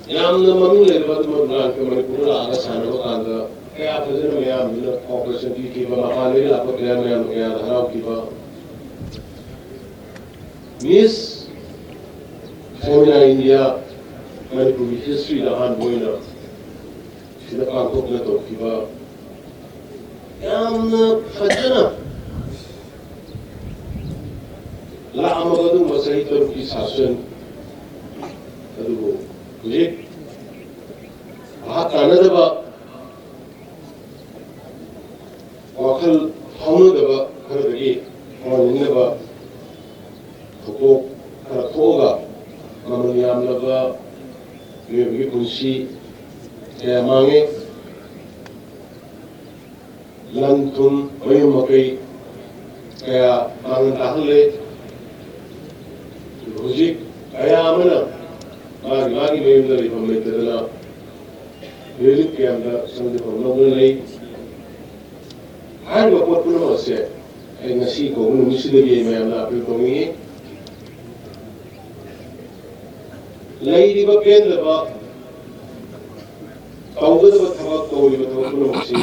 ꯌꯥꯝꯅ ꯃꯃꯤꯡ ꯂꯩꯔꯕ ꯑꯗꯨꯃꯛ ꯂꯥꯟ ꯃꯅꯤꯄꯨꯔꯗ ꯂꯥꯛꯑꯒ ꯁꯥꯟꯅꯕ ꯀꯥꯟꯗ ꯀꯌꯥ ꯐꯖꯅ ꯃꯌꯥꯝꯗꯨꯅ cooperation ꯄꯤꯈꯤꯕ, ꯃꯄꯥꯟꯗꯒꯤ ꯂꯥꯛꯄ ꯀꯌꯥ ꯃꯌꯥꯝ ꯀꯌꯥꯗ ꯍꯔꯥꯎꯈꯤꯕ꯫ Miss Femina India ꯃꯅꯤꯄꯨꯔꯒꯤ historyꯗ ꯑꯍꯥꯟꯕ ꯑꯣꯏꯅ ꯁꯤꯗ ꯄꯥꯡꯊꯣꯛꯇꯅ ꯇꯧꯈꯤꯕ ꯌꯥꯝꯅ ꯐꯖꯅ ꯂꯥꯛꯑꯝꯃꯕ ꯑꯗꯨꯒꯨꯝꯕ ꯆꯍꯤ ꯇꯔꯨꯛꯀꯤ ꯁꯥꯁꯟ꯫ ꯑꯗꯨꯕꯨ ꯍꯧꯖꯤꯛ ꯚꯥꯞ ꯇꯥꯅꯗꯕ, ꯋꯥꯈꯜ ꯐꯥꯎꯅꯗꯕ ꯈꯔꯗꯒꯤ ꯐꯥꯎꯅꯅꯤꯡꯗꯕ ꯊꯧꯗꯣꯛ ꯈꯔ ꯊꯣꯛꯑꯒ ꯃꯃꯜ ꯌꯥꯝꯂꯕ ꯃꯤꯑꯣꯏꯕꯒꯤ ꯄꯨꯟꯁꯤ ꯀꯌꯥ ꯃꯥꯡꯉꯦ꯫ ꯂꯟ ꯊꯨꯝ, ꯃꯌꯨꯝ ꯃꯀꯩ ꯀꯌꯥ ꯃꯥꯡꯍꯟ ꯇꯥꯍꯜꯂꯦ꯫ ꯍꯧꯖꯤꯛ ꯀꯌꯥ ꯑꯃꯅ ꯃꯥꯒꯤ ꯃꯥꯒꯤ ꯃꯌꯨꯝꯗ ꯂꯩꯐꯝ ꯂꯩꯇꯗꯅ relief campꯇ ꯆꯪꯖꯐꯝ ꯂꯧꯗꯨꯅ ꯂꯩ꯫ ꯍꯥꯏꯔꯤꯕ ꯄꯣꯠ ꯄꯨꯝꯅꯃꯛ ꯑꯁꯦ ꯑꯩ ꯉꯁꯤ ꯀꯧꯕ ꯅꯨꯃꯤꯠꯁꯤꯗꯒꯤ ꯑꯩ ꯃꯌꯥꯝꯗ appeal ꯇꯧꯅꯤꯡꯉꯤ꯫ ꯂꯩꯔꯤꯕ ꯄꯦꯟꯗꯕ, ꯇꯧꯒꯗꯕ ꯊꯕꯛ, ꯇꯧꯔꯤꯕ ꯊꯕꯛ ꯄꯨꯝꯅꯃꯛꯁꯤ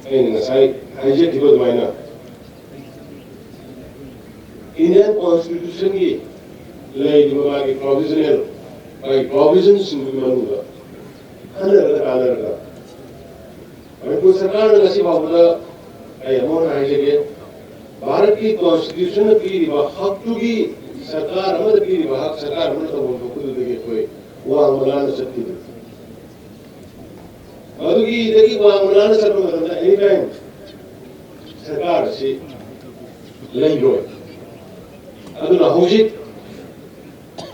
ꯑꯩꯅ ꯉꯁꯥꯏ ꯍꯥꯏꯖꯈꯤꯕ ꯑꯗꯨꯃꯥꯏꯅ Indian Constitutionꯒꯤ ꯂꯩꯔꯤꯕ ꯃꯥꯒꯤ provisional, ꯃꯥꯒꯤ provisionꯁꯤꯡꯗꯨꯒꯤ ꯃꯅꯨꯡꯗ ꯈꯟꯅꯔꯒ ꯇꯥꯟꯅꯔꯒ ꯃꯅꯤꯄꯨꯔ ꯁꯔꯀꯥꯔꯅ ꯉꯁꯤ ꯐꯥꯎꯕꯗ, ꯑꯩ ꯑꯃꯨꯛ ꯍꯟꯅ ꯍꯥꯏꯖꯒꯦ, ꯚꯥꯔꯠꯀꯤ Constitutionꯅ ꯄꯤꯔꯤꯕ ꯍꯛꯇꯨꯒꯤ, ꯁꯔꯀꯥꯔ ꯑꯃꯗ ꯄꯤꯔꯤꯕ ꯍꯛ ꯁꯔꯀꯥꯔ ꯑꯃꯅ ꯇꯧꯐꯝ ꯊꯣꯛꯄꯗꯨꯗꯒꯤ ꯑꯩꯈꯣꯏ ꯋꯥꯡꯃ ꯂꯥꯟꯅ ꯆꯠꯈꯤꯗꯦ꯫ ꯃꯗꯨꯒꯤꯗꯒꯤ ꯋꯥꯡꯃ ꯂꯥꯟꯅ ꯆꯠꯄ ꯃꯇꯝꯗ anytime ꯁꯔꯀꯥꯔ ꯑꯁꯤ ꯂꯩꯔꯣꯏ꯫ ꯑꯗꯨꯅ ꯍꯧꯖꯤꯛ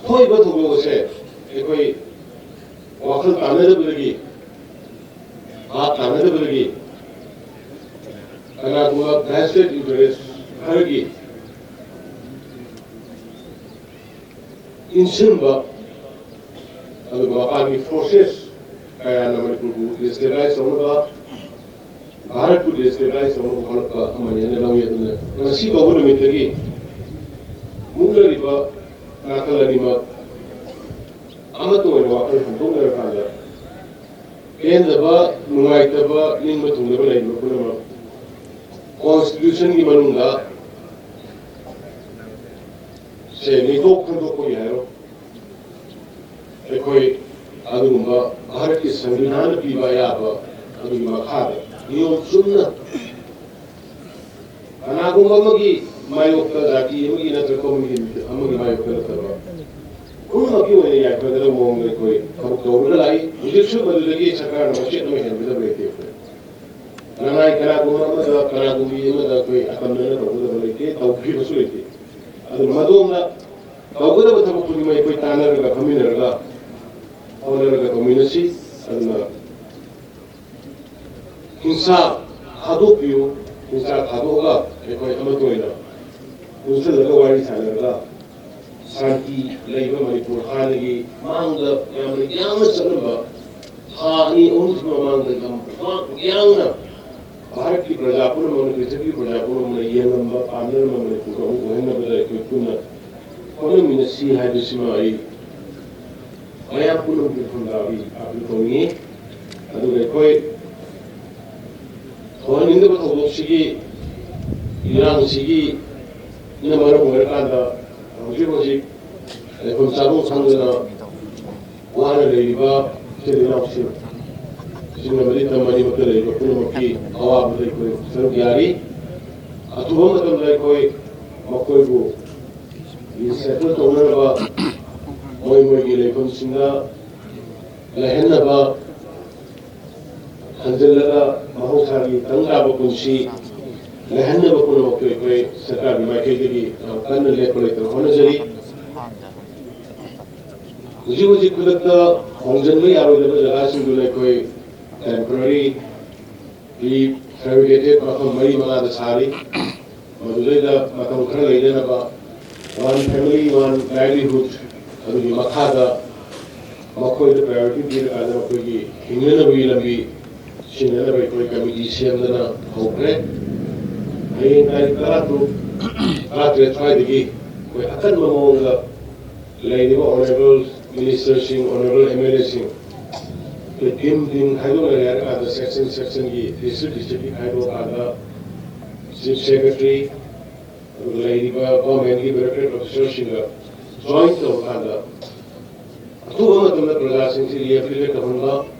ꯊꯣꯛꯏꯕ ꯊꯧꯗꯣꯛ ꯑꯁꯦ ꯑꯩꯈꯣꯏ ꯋꯥꯈꯜ ꯇꯥꯟꯅꯗꯕꯗꯒꯤ, ꯚꯥꯞ ꯇꯥꯟꯅꯗꯕꯗꯒꯤ ꯀꯅꯥꯒꯨꯝꯕ vested interest ꯈꯔꯒꯤ ꯏꯟꯁꯤꯟꯕ, ꯑꯗꯨꯒ ꯃꯄꯥꯟꯒꯤ forces ꯀꯌꯥꯅ ꯃꯅꯤꯄꯨꯔꯕꯨ destabilize ꯇꯧꯅꯕ, ꯚꯥꯔꯠꯄꯨ destabilize ꯇꯧꯅꯕ ꯍꯣꯠꯅꯕ ꯑꯃꯅꯤ ꯍꯥꯏꯅ ꯂꯧꯏ꯫ ꯑꯗꯨꯅ ꯉꯁꯤ ꯐꯥꯎꯕ ꯅꯨꯃꯤꯠꯇꯒꯤ ꯃꯨꯛꯅꯔꯤꯕ ꯅꯥꯀꯜ ꯑꯅꯤꯃꯛ ꯑꯃꯠꯇ ꯑꯣꯏꯅ ꯋꯥꯈꯜ ꯐꯣꯡꯗꯣꯛꯅꯔꯀꯥꯟꯗ ꯄꯦꯟꯗꯕ, ꯅꯨꯡꯉꯥꯏꯇꯕ, ꯅꯤꯡꯕ ꯊꯨꯡꯗꯕ ꯂꯩꯔꯤꯕ ꯄꯨꯝꯅꯃꯛ ꯀꯣꯟꯁꯇꯤꯇ꯭ꯌꯨꯁꯟꯒꯤ ꯃꯅꯨꯡꯗ ꯁꯦ ꯅꯤꯡꯊꯣꯛ ꯈꯟꯗꯣꯛꯄꯒꯤ ꯍꯥꯏꯔꯣ, ꯑꯩꯈꯣꯏ ꯑꯗꯨꯒꯨꯝꯕ ꯚꯥꯔꯠꯀꯤ ꯁꯪꯕꯤꯙꯥꯟꯅ ꯄꯤꯕ ꯑꯌꯥꯕ ꯑꯗꯨꯒꯤ ꯃꯈꯥꯗ ꯅꯤꯌꯣꯝ ꯆꯨꯝꯅ ꯀꯅꯥꯒꯨꯝꯕ ꯑꯃꯒꯤ ꯃꯥꯌꯣꯛꯇ, ꯖꯥꯇꯤ ꯑꯃꯒꯤ ꯅꯠꯇ꯭ꯔꯒ ꯀꯝꯃꯨꯅꯤꯇꯤ ꯑꯃꯒꯤ ꯃꯥꯌꯣꯛꯇ ꯅꯠꯇꯕ, ꯄꯨꯝꯅꯃꯛꯀꯤ ꯑꯣꯏꯅ ꯌꯥꯏꯐꯒꯗꯕ ꯃꯑꯣꯡꯗ ꯑꯩꯈꯣꯏ ꯊꯕꯛ ꯇꯧꯔꯒ ꯂꯥꯛꯏ꯫ ꯍꯧꯖꯤꯛꯁꯨ ꯃꯗꯨꯗꯒꯤ ꯁꯔꯀꯥꯔꯅ ꯃꯆꯦꯠ ꯑꯃ ꯍꯦꯟꯒꯗꯕ ꯂꯩꯇꯦ꯫ ꯑꯩꯈꯣꯏ ꯂꯅꯥꯏ ꯀꯅꯥꯒꯨꯝꯕ ꯑꯃꯗ, ꯀꯅꯥꯒꯨꯝꯕꯤ ꯑꯃꯗ ꯑꯩꯈꯣꯏ ꯑꯇꯝꯅꯅ ꯇꯧꯒꯗꯕ ꯂꯩꯇꯦ, ꯇꯧꯈꯤꯕꯁꯨ ꯂꯩꯇꯦ꯫ ꯑꯗꯨꯅ ꯃꯗꯣꯝꯗ ꯇꯧꯒꯗꯕ ꯊꯕꯛ ꯈꯨꯗꯤꯡꯃꯛ ꯑꯩꯈꯣꯏ ꯇꯥꯟꯅꯔꯒ, ꯐꯝꯃꯤꯟꯅꯔꯒ, ꯍꯣꯠꯅꯔꯒ ꯇꯧꯃꯤꯟꯅꯁꯤ꯫ ꯑꯗꯨꯅ ꯍꯤꯡꯁꯥ ꯊꯥꯗꯣꯛꯄꯤꯌꯨ꯫ ꯍꯤꯡꯁꯥ ꯊꯥꯗꯣꯛꯑꯒ ꯑꯩꯈꯣꯏ ꯑꯃꯠꯇ ꯑꯣꯏꯅ ꯄꯨꯟꯁꯤꯜꯂꯒ ꯋꯥꯔꯤ ꯁꯥꯟꯅꯔꯒ ꯁꯥꯟꯇꯤ ꯂꯩꯕ ꯃꯅꯤꯄꯨꯔ, ꯍꯥꯟꯅꯒꯤ ꯃꯥꯡꯗ ꯌꯥꯝꯅ ꯌꯥꯡꯅ ꯆꯠꯂꯝꯕ, ꯊꯥ ꯑꯅꯤ ꯑꯍꯨꯝꯒꯤ ꯃꯃꯥꯡꯗ ꯌꯥꯝ ꯋꯥ-, ꯌꯥꯡꯅ ꯚꯥꯔꯠꯀꯤ ꯄ꯭ꯔꯖꯥ ꯄꯨꯝꯅꯃꯛꯅ, ꯄ꯭ꯔꯤꯊꯤꯕꯤꯒꯤ ꯄ꯭ꯔꯖꯥ ꯄꯨꯝꯅꯃꯛꯅ ꯌꯦꯡꯂꯝꯕ, ꯄꯥꯝꯅꯔꯝꯕ ꯃꯅꯤꯄꯨꯔꯗ ꯑꯃꯨꯛ ꯑꯣꯏꯍꯟꯅꯕꯗ ꯑꯩꯈꯣꯏ ꯄꯨꯟꯅ ꯍꯣꯠꯅꯃꯤꯟꯅꯁꯤ ꯍꯥꯏꯕꯁꯤꯃ ꯑꯩ ꯃꯌꯥꯝ ꯄꯨꯝꯅꯃꯛꯀꯤ ꯃꯐꯝꯗ ꯑꯩ ꯑꯥꯄꯤꯜ ꯇꯧꯅꯤꯡꯉꯤ꯫ ꯑꯗꯨꯒ ꯑꯩꯈꯣꯏ ꯊꯣꯛꯍꯟꯅꯤꯡꯗꯕ ꯊꯧꯗꯣꯛꯁꯤꯒꯤ, ꯏꯔꯥꯡꯁꯤꯒꯤꯅ ꯃꯔꯝ ꯑꯣꯏꯔꯀꯥꯟꯗ ꯍꯧꯖꯤꯛ ꯍꯧꯖꯤꯛ ꯂꯩꯐꯝ ꯆꯥꯐꯝ ꯈꯪꯗꯅ ꯋꯥꯅ ꯂꯩꯔꯤꯕ ꯏꯆꯤꯜ ꯏꯅꯥꯎꯁꯤꯡ, ꯆꯤꯡ ꯑꯃꯗꯤ ꯇꯝ ꯑꯅꯤꯃꯛꯇ ꯂꯩꯔꯤꯕ ꯄꯨꯝꯅꯃꯛꯀꯤ ꯑꯋꯥꯕꯗ ꯑꯩꯈꯣꯏ ꯁꯔꯨꯛ ꯌꯥꯔꯤ꯫ ꯑꯊꯨꯕ ꯃꯇꯝꯗ ꯑꯩꯈꯣꯏ ꯃꯈꯣꯏꯕꯨ ꯔꯤꯁꯦꯇꯜ ꯇꯧꯅꯅꯕ, ꯃꯣꯏ ꯃꯣꯏꯒꯤ ꯂꯩꯐꯝꯁꯤꯡꯗ ꯂꯩꯍꯟꯅꯕ, ꯍꯟꯖꯤꯜꯂꯒ ꯃꯍꯧꯁꯥꯒꯤ ꯇꯪ ꯇꯥꯕ ꯄꯨꯟꯁꯤ ꯂꯩꯍꯟꯅꯕ ꯄꯨꯝꯅꯃꯛꯇꯨ ꯑꯩꯈꯣꯏ ꯁꯔꯀꯥꯔꯒꯤ ꯃꯥꯏꯀꯩꯗꯒꯤ ꯌꯥꯝ ꯀꯟꯅ ꯂꯦꯞꯄ ꯂꯩꯇꯅ ꯍꯣꯠꯅꯖꯔꯤ꯫ ꯍꯧꯖꯤꯛ ꯍꯧꯖꯤꯛ ꯈꯨꯗꯛꯇ ꯍꯣꯡꯖꯤꯟꯕ ꯌꯥꯔꯣꯏꯗꯕ ꯖꯒꯥꯁꯤꯡꯗꯨꯅ ꯑꯩꯈꯣꯏ ꯇꯦꯝꯄꯔꯔꯤ ꯔꯤꯐꯦꯕ꯭ꯔꯤꯀꯦꯇꯦꯠ ꯃꯐꯝ ꯃꯔꯤ ꯃꯉꯥꯗ ꯁꯥꯔꯤ꯫ ꯃꯗꯨꯗꯩꯗ ꯃꯇꯝ ꯈꯔ ꯂꯩꯅꯅꯕ One Family One Livelihood ꯑꯗꯨꯒꯤ ꯃꯈꯥꯗ ꯃꯈꯣꯏꯗ ꯄ꯭ꯔꯥꯏꯌꯣꯔꯤꯇꯤ ꯄꯤꯔꯀꯥꯟꯗ ꯃꯈꯣꯏꯒꯤ ꯍꯤꯡꯅꯅꯕꯒꯤ ꯂꯝꯕꯤ ꯁꯤꯟꯅꯅꯕ ꯑꯩꯈꯣꯏ ꯀꯃꯤꯇꯤ ꯁꯦꯝꯗꯅ ꯍꯧꯈ꯭ꯔꯦ꯫ ꯍꯌꯦꯡ ꯇꯥꯔꯤꯛ ꯇꯔꯥꯇꯔꯨꯛ, ꯇꯔꯥꯇꯔꯦꯠ ꯁ꯭ꯋꯥꯏꯗꯒꯤ ꯑꯩꯈꯣꯏ ꯑꯀꯟꯕ ꯃꯑꯣꯡꯗ ꯂꯩꯔꯤꯕ ꯑꯣꯅꯔꯦꯕꯜ ꯃꯤꯅꯤꯁꯇꯔꯁꯤꯡ, ꯑꯣꯅꯔꯦꯕꯜ ꯑꯦꯝ ꯑꯦꯜ ꯑꯦꯁꯤꯡ, ꯑꯩꯈꯣꯏ ꯇꯤꯝ ꯇꯤꯝ ꯈꯥꯏꯗꯣꯛꯅꯔꯦ ꯍꯥꯏꯔꯀꯥꯟꯗ, ꯁꯦꯛꯁꯟ ꯁꯦꯛꯁꯟꯒꯤ, ꯗꯤꯁꯇ꯭ꯔꯤꯛ ꯗꯤꯁꯇ꯭ꯔꯤꯛꯀꯤ ꯈꯥꯏꯗꯣꯛꯑꯀꯥꯟꯗ, ꯆꯤꯐ ꯁꯦꯀ꯭ꯔꯦꯇꯔꯤ, ꯑꯗꯨꯒ ꯂꯩꯔꯤꯕ ꯒꯣꯔꯃꯦꯟꯒꯤ ꯕ꯭ꯌꯨꯔꯣꯀ꯭ꯔꯦꯠ ꯑꯣꯐꯤꯁꯔꯁꯤꯡꯒ ꯖꯣꯏꯟ ꯇꯧꯔꯀꯥꯟꯗ, ꯑꯊꯨꯕ ꯃꯇꯝꯗ ꯄ꯭ꯔꯖꯥꯁꯤꯡꯁꯤ ꯔꯤꯑꯦꯐꯤꯂꯤꯌꯦꯠ ꯇꯧꯍꯟꯕ,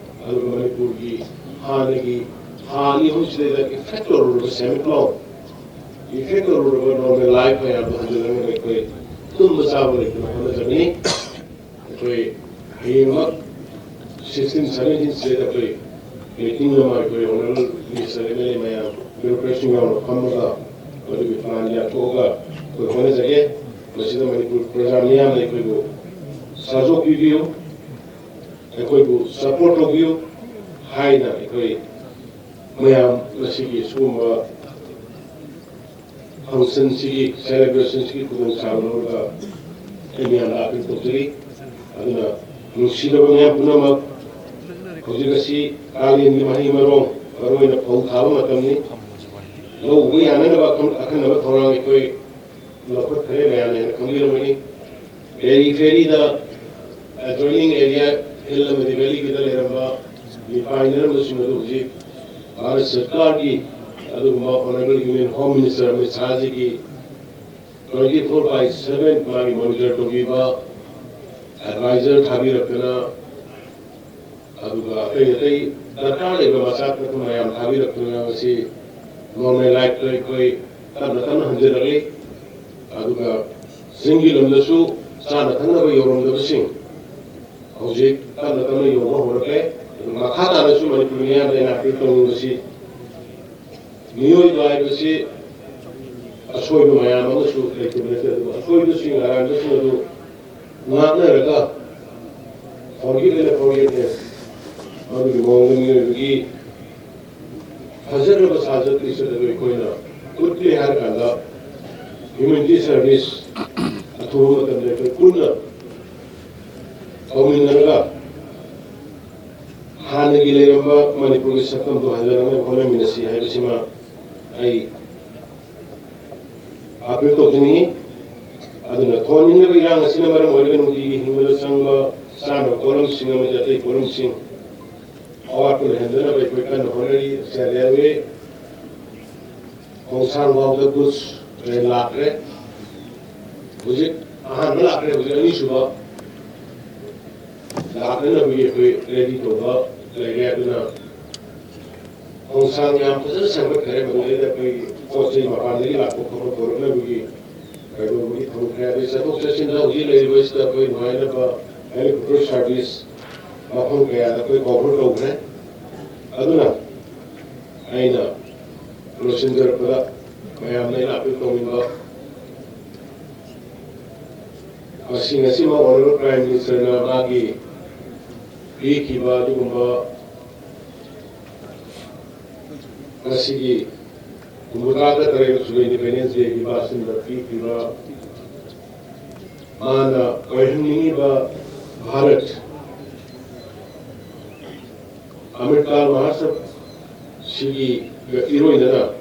ꯑꯗꯨꯒ ꯃꯅꯤꯄꯨꯔꯒꯤ ꯍꯥꯟꯅꯒꯤ ꯊꯥ ꯑꯅꯤ ꯑꯍꯨꯝꯁꯤꯗꯩꯗ ꯏꯐꯦꯛ ꯇꯧꯔꯨꯔꯕ ꯁꯦꯟꯃꯤꯠꯂꯣꯟ, ꯏꯐꯦꯛ ꯇꯧꯔꯨꯔꯕ ꯅꯣꯔꯃꯦꯜ ꯂꯥꯏꯐ ꯃꯌꯥꯝꯗꯣ ꯍꯟꯖꯤꯜꯂꯛꯅꯕ ꯑꯩꯈꯣꯏ ꯇꯨꯝꯕ ꯆꯥꯕ ꯂꯩꯇꯅ ꯍꯣꯠꯅꯖꯒꯅꯤ꯫ ꯑꯩꯈꯣꯏ ꯍꯌꯦꯡꯃꯛ ꯁꯤꯛꯁꯇꯤꯟ ꯁꯚꯦꯟꯇꯤꯟ ꯁꯤꯗ ꯑꯩꯈꯣꯏ ꯃꯤꯇꯤꯡ ꯑꯃ ꯑꯩꯈꯣꯏ honourable minister, M L A ꯃꯌꯥꯝ, ꯕ꯭ꯌꯨꯔꯣꯀ꯭ꯔꯦꯠꯁꯤꯡ ꯌꯥꯎꯅ ꯐꯝꯃꯒ ꯃꯗꯨꯒꯤ ꯄ꯭ꯂꯥꯟ ꯌꯥꯊꯣꯛꯑꯒ ꯑꯩꯈꯣꯏ ꯍꯣꯠꯅꯖꯒꯦ꯫ ꯃꯁꯤꯗ ꯃꯅꯤꯄꯨꯔ ꯄ꯭ꯔꯖꯥ ꯃꯤꯌꯥꯝꯅ ꯑꯩꯈꯣꯏꯕꯨ ꯁꯍꯖꯣꯛ ꯄꯤꯕꯤꯌꯨ, ꯑꯩꯈꯣꯏꯕꯨ ꯁꯄꯣꯔꯠ ꯇꯧꯕꯤꯌꯨ ꯍꯥꯏꯅ ꯑꯩꯈꯣꯏ ꯃꯌꯥꯝ ꯉꯁꯤꯒꯤ ꯁꯤꯒꯨꯝꯕ ꯐꯪꯁꯟꯁꯤꯒꯤ, ꯁꯦꯂꯦꯕ꯭ꯔꯦꯁꯟꯁꯤꯒꯤ ꯈꯨꯗꯣꯡꯆꯥꯕ ꯂꯧꯔꯒ ꯑꯩ ꯃꯌꯥꯝꯗ ꯑꯥꯄꯤꯜ ꯇꯧꯖꯔꯤ꯫ ꯑꯗꯨꯅ ꯅꯨꯡꯁꯤꯔꯕ ꯃꯌꯥꯝ ꯄꯨꯝꯅꯃꯛ, ꯍꯧꯖꯤꯛ ꯑꯁꯤ ꯀꯥꯂꯦꯟꯒꯤ ꯃꯍꯩ ꯃꯔꯣꯡ, ꯃꯔꯨꯑꯣꯏꯅ ꯐꯧ ꯊꯥꯕ ꯃꯇꯝꯅꯤ꯫ ꯂꯧ ꯎꯕ ꯌꯥꯅꯅꯕ ꯑꯈꯟ-, ꯑꯈꯟꯅꯕ ꯊꯧꯔꯥꯡ ꯑꯩꯈꯣꯏ ꯂꯧꯈꯠꯈ꯭ꯔꯦ, ꯃꯌꯥꯝꯅ ꯍꯦꯟꯅ ꯈꯪꯕꯤꯔꯝꯒꯅꯤ꯫ ꯄꯦꯔꯤꯐꯦꯔꯤꯗ, ꯑꯦꯗꯖꯣꯏꯅꯤꯡ ꯑꯦꯔꯤꯌꯥ, ꯍꯤꯜ ꯑꯃꯗꯤ ꯚꯦꯂꯤꯒꯤꯗ ꯂꯩꯔꯝꯕ ꯃꯤꯄꯥꯏꯅꯔꯝꯕꯁꯤꯡ ꯑꯗꯨ ꯍꯧꯖꯤꯛ ꯚꯥꯔꯠ ꯁꯔꯀꯥꯔꯒꯤ ꯑꯗꯨꯒꯨꯝꯕ honourable union home minister Amit ꯁꯥꯍꯖꯤꯒꯤ twenty four by seven ꯃꯥꯒꯤ ꯃꯣꯅꯤꯇꯔ ꯇꯧꯕꯤꯕ, ꯑꯦꯗꯚꯥꯏꯖꯔ ꯊꯥꯕꯤꯔꯛꯇꯅ, ꯑꯗꯨꯒ ꯑꯇꯩ ꯑꯇꯩ ꯗꯔꯀꯥꯔ ꯂꯩꯕ ꯃꯆꯥꯛ ꯃꯊꯨꯝ ꯃꯌꯥꯝ ꯊꯥꯕꯤꯔꯛꯇꯨꯅ ꯉꯁꯤ ꯅꯣꯔꯃꯦꯜ ꯂꯥꯏꯐꯇ ꯑꯩꯈꯣꯏ ꯇꯞꯅ ꯇꯞꯅ ꯍꯟꯖꯤꯜꯂꯛꯂꯤ꯫ ꯑꯗꯨꯒ ꯆꯤꯡꯒꯤ ꯂꯝꯗꯁꯨ ꯆꯥꯅ ꯊꯛꯅꯕ ꯌꯧꯔꯝꯗꯕꯁꯤꯡ ꯍꯧꯖꯤꯛ ꯇꯞꯅ ꯇꯞꯅ ꯌꯧꯕ ꯍꯧꯔꯛꯂꯦ꯫ ꯑꯗꯨ ꯃꯈꯥ ꯇꯥꯅꯁꯨ ꯃꯅꯤꯄꯨꯔ ꯃꯤꯌꯥꯝꯗ ꯑꯩꯅ ꯑꯥꯄꯤꯜ ꯇꯧꯅꯤꯡꯕꯁꯤ, ꯃꯤꯑꯣꯏꯕ ꯍꯥꯏꯕꯁꯤ ꯑꯁꯣꯏꯕ ꯃꯌꯥꯝ ꯑꯃꯁꯨ ꯂꯩꯇꯕ ꯅꯠꯇꯦ꯫ ꯑꯗꯨꯕꯨ ꯑꯁꯣꯏꯕꯁꯤꯡ, ꯑꯔꯥꯟꯕꯁꯤꯡ ꯑꯗꯨ ꯉꯥꯛꯅꯔꯒ, forgive and forgiveness, ꯃꯗꯨꯒꯤ ꯃꯑꯣꯡꯗ ꯃꯤꯑꯣꯏꯕꯒꯤ ꯐꯖꯈ꯭ꯔꯕ ꯁꯥꯖꯠ ꯂꯤꯆꯠ ꯑꯗꯨ ꯑꯩꯈꯣꯏꯅ ꯎꯠꯂꯦ ꯍꯥꯏꯔ ꯀꯥꯟꯗ, ꯍ꯭ꯌꯨꯃꯦꯅꯤꯇꯤ ꯁꯔꯚꯤꯁ ꯑꯊꯨꯕ ꯃꯇꯝꯗ ꯑꯩꯈꯣꯏ ꯄꯨꯟꯅ ꯇꯧꯃꯤꯟꯅꯔꯒ ꯍꯥꯟꯅꯒꯤ ꯂꯩꯔꯝꯕ ꯃꯅꯤꯄꯨꯔꯒꯤ ꯁꯛꯇꯝꯗꯨ ꯍꯟꯖꯅꯕ ꯍꯣꯠꯅꯃꯤꯟꯅꯁꯤ ꯍꯥꯏꯕꯁꯤꯃ ꯑꯩ ꯑꯥꯄꯤꯜ ꯇꯧꯖꯅꯤꯡꯏ꯫ ꯑꯗꯨꯅ ꯊꯣꯟꯅꯤꯡꯂꯤꯕ ꯏꯔꯥꯡ ꯑꯁꯤꯅ ꯃꯔꯝ ꯑꯣꯏꯔꯒ ꯅꯨꯡꯇꯤꯒꯤ ꯍꯤꯡꯕꯗ ꯆꯪꯕ ꯆꯥꯅꯕ ꯄꯣꯠꯂꯝꯁꯤꯡ ꯑꯃꯗꯤ ꯑꯇꯩ ꯄꯣꯠꯂꯝꯁꯤꯡ ꯑꯋꯥꯠꯄ ꯂꯩꯍꯟꯗꯅꯕ ꯑꯩꯈꯣꯏ ꯀꯟꯅ ꯍꯣꯠꯅꯔꯤ꯫ ꯁꯦꯟ ꯔꯦꯜꯋꯦ ꯈꯣꯡꯁꯥꯡ ꯐꯥꯎꯗ ꯒꯨꯗꯁ ꯇ꯭ꯔꯦꯟ ꯂꯥꯛꯈ꯭ꯔꯦ꯫ ꯍꯧꯖꯤꯛ ꯑꯍꯥꯟꯕ ꯂꯥꯛꯈ꯭ꯔꯦ, ꯍꯧꯖꯤꯛ ꯑꯅꯤꯁꯨꯕ ꯂꯥꯛꯅꯅꯕꯒꯤ ꯑꯩꯈꯣꯏ ꯔꯦꯗꯤ ꯇꯧꯕ ꯂꯩꯔꯦ꯫ ꯑꯗꯨꯅ ꯈꯣꯡꯁꯥꯡ ꯌꯥꯝ ꯐꯖꯅ ꯁꯦꯝꯒꯠꯈ꯭ꯔꯦ꯫ ꯃꯗꯨꯗꯩꯗ ꯑꯩꯈꯣꯏꯒꯤ ꯄꯣꯠ ꯆꯩ ꯃꯄꯥꯟꯗꯒꯤ ꯂꯥꯛꯄ ꯈꯣꯠꯄ ꯄꯨꯔꯛꯅꯕꯒꯤ ꯀꯩꯗꯧꯕꯒꯤ ꯊꯝꯈ꯭ꯔꯦ꯫ ꯑꯗꯩ ꯆꯠꯊꯣꯛ ꯆꯠꯁꯤꯟꯗ ꯍꯧꯖꯤꯛ ꯂꯩꯔꯤꯕꯁꯤꯗ ꯑꯩꯈꯣꯏ ꯅꯨꯡꯉꯥꯏꯅꯕ ꯍꯦꯂꯤꯀꯣꯞꯇꯔ ꯁꯥꯔꯚꯤꯁ ꯃꯐꯝ ꯀꯌꯥꯗ ꯑꯩꯈꯣꯏ ꯀꯣꯚꯔ ꯇꯧꯈ꯭ꯔꯦ꯫ ꯑꯗꯨꯅ ꯑꯩꯅ ꯂꯣꯏꯁꯤꯟꯖꯔꯛꯄꯗ ꯃꯌꯥꯝꯅ ꯑꯩꯅ ꯑꯄꯤꯜ ꯇꯧꯅꯤꯡꯕ, ꯃꯁꯤ ꯉꯁꯤꯃꯛ ꯑꯣꯅꯔꯦꯕꯜ ꯄ꯭ꯔꯥꯏꯝ ꯃꯤꯅꯤꯁꯇꯔꯅ ꯃꯥꯒꯤ ꯄꯤꯈꯤꯕ ꯑꯗꯨꯒꯨꯝꯕ ꯉꯁꯤꯒꯤ ꯍꯨꯝꯐꯨꯇꯔꯥꯒ ꯇꯔꯦꯠ ꯁꯨꯕ ꯏꯟꯗꯤꯄꯦꯟꯗꯦꯟꯁ ꯗꯦꯒꯤ ꯚꯥꯁꯟꯗ ꯄꯤꯈꯤꯕ, ꯃꯥꯅ ꯑꯣꯏꯍꯟꯅꯤꯡꯉꯤꯕ ꯚꯥꯔꯠ ꯑꯃ꯭ꯔꯤꯠꯀꯥꯜ ꯃꯍꯥꯁꯕ ꯁꯤꯒꯤ ꯏꯔꯣꯏꯅꯅ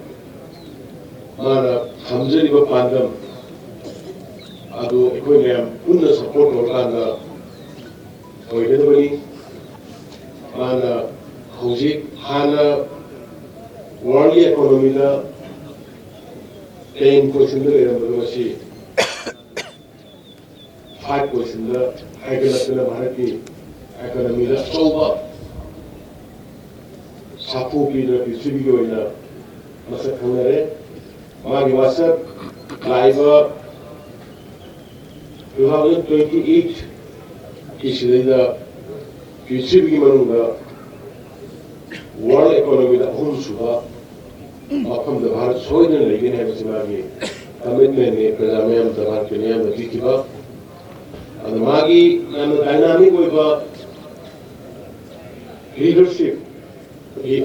ꯃꯥꯅ ꯊꯝꯖꯔꯤꯕ ꯄꯥꯟꯗꯝ ꯑꯗꯨ ꯑꯩꯈꯣꯏ ꯃꯌꯥꯝ ꯄꯨꯟꯅ ꯁꯄꯣꯔꯠ ꯇꯧꯔꯀꯥꯟꯗ ꯑꯣꯏꯒꯗꯕꯅꯤ꯫ ꯃꯥꯅ ꯍꯧꯖꯤꯛ ꯍꯥꯟꯅ ꯋꯥꯔꯜꯒꯤ ꯏꯀꯣꯅꯣꯃꯤꯗ ꯇꯦꯟ ꯄꯣꯖꯤꯁꯟꯗ ꯂꯩꯔꯝꯕꯗꯣ ꯉꯁꯤ ꯐꯥꯏꯚ ꯄꯣꯖꯤꯁꯟꯗ ꯍꯥꯏꯒꯠꯂꯛꯇꯨꯅ ꯚꯥꯔꯠꯀꯤ ꯏꯀꯣꯅꯣꯃꯤꯗ ꯑꯆꯧꯕ ꯁꯥꯐꯨ ꯄꯤꯗꯨꯅ ꯄ꯭ꯔꯤꯊꯤꯕꯤꯒꯤ ꯑꯣꯏꯅ ꯃꯁꯛ ꯈꯪꯅꯔꯦ꯫ ꯃꯥꯒꯤ ꯋꯥꯁꯛ ꯂꯥꯛꯏꯕ two thousand twenty eight ꯀꯤ ꯁꯤꯗꯩꯗ ꯄ꯭ꯔꯤꯊꯤꯕꯤꯒꯤ ꯃꯅꯨꯡꯗ ꯋꯥꯔꯜ ꯏꯀꯣꯅꯣꯃꯤꯗ ꯑꯍꯨꯝꯁꯨꯕ ꯃꯐꯝꯗ ꯚꯥꯔꯠ ꯁꯣꯏꯗꯅ ꯂꯩꯒꯅꯤ ꯍꯥꯏꯕꯁꯤ ꯃꯥꯒꯤ ꯀꯃꯤꯠꯃꯦꯟꯅꯤ꯫ ꯄ꯭ꯔꯖꯥ ꯃꯌꯥꯝꯗ, ꯚꯥꯔꯠꯀꯤ ꯃꯤꯌꯥꯝꯗ ꯄꯤꯈꯤꯕ, ꯑꯗ ꯃꯥꯒꯤ ꯌꯥꯝꯅ ꯗꯥꯏꯅꯥꯃꯤꯛ ꯑꯣꯏꯕ ꯂꯤꯗꯔꯁꯤꯞ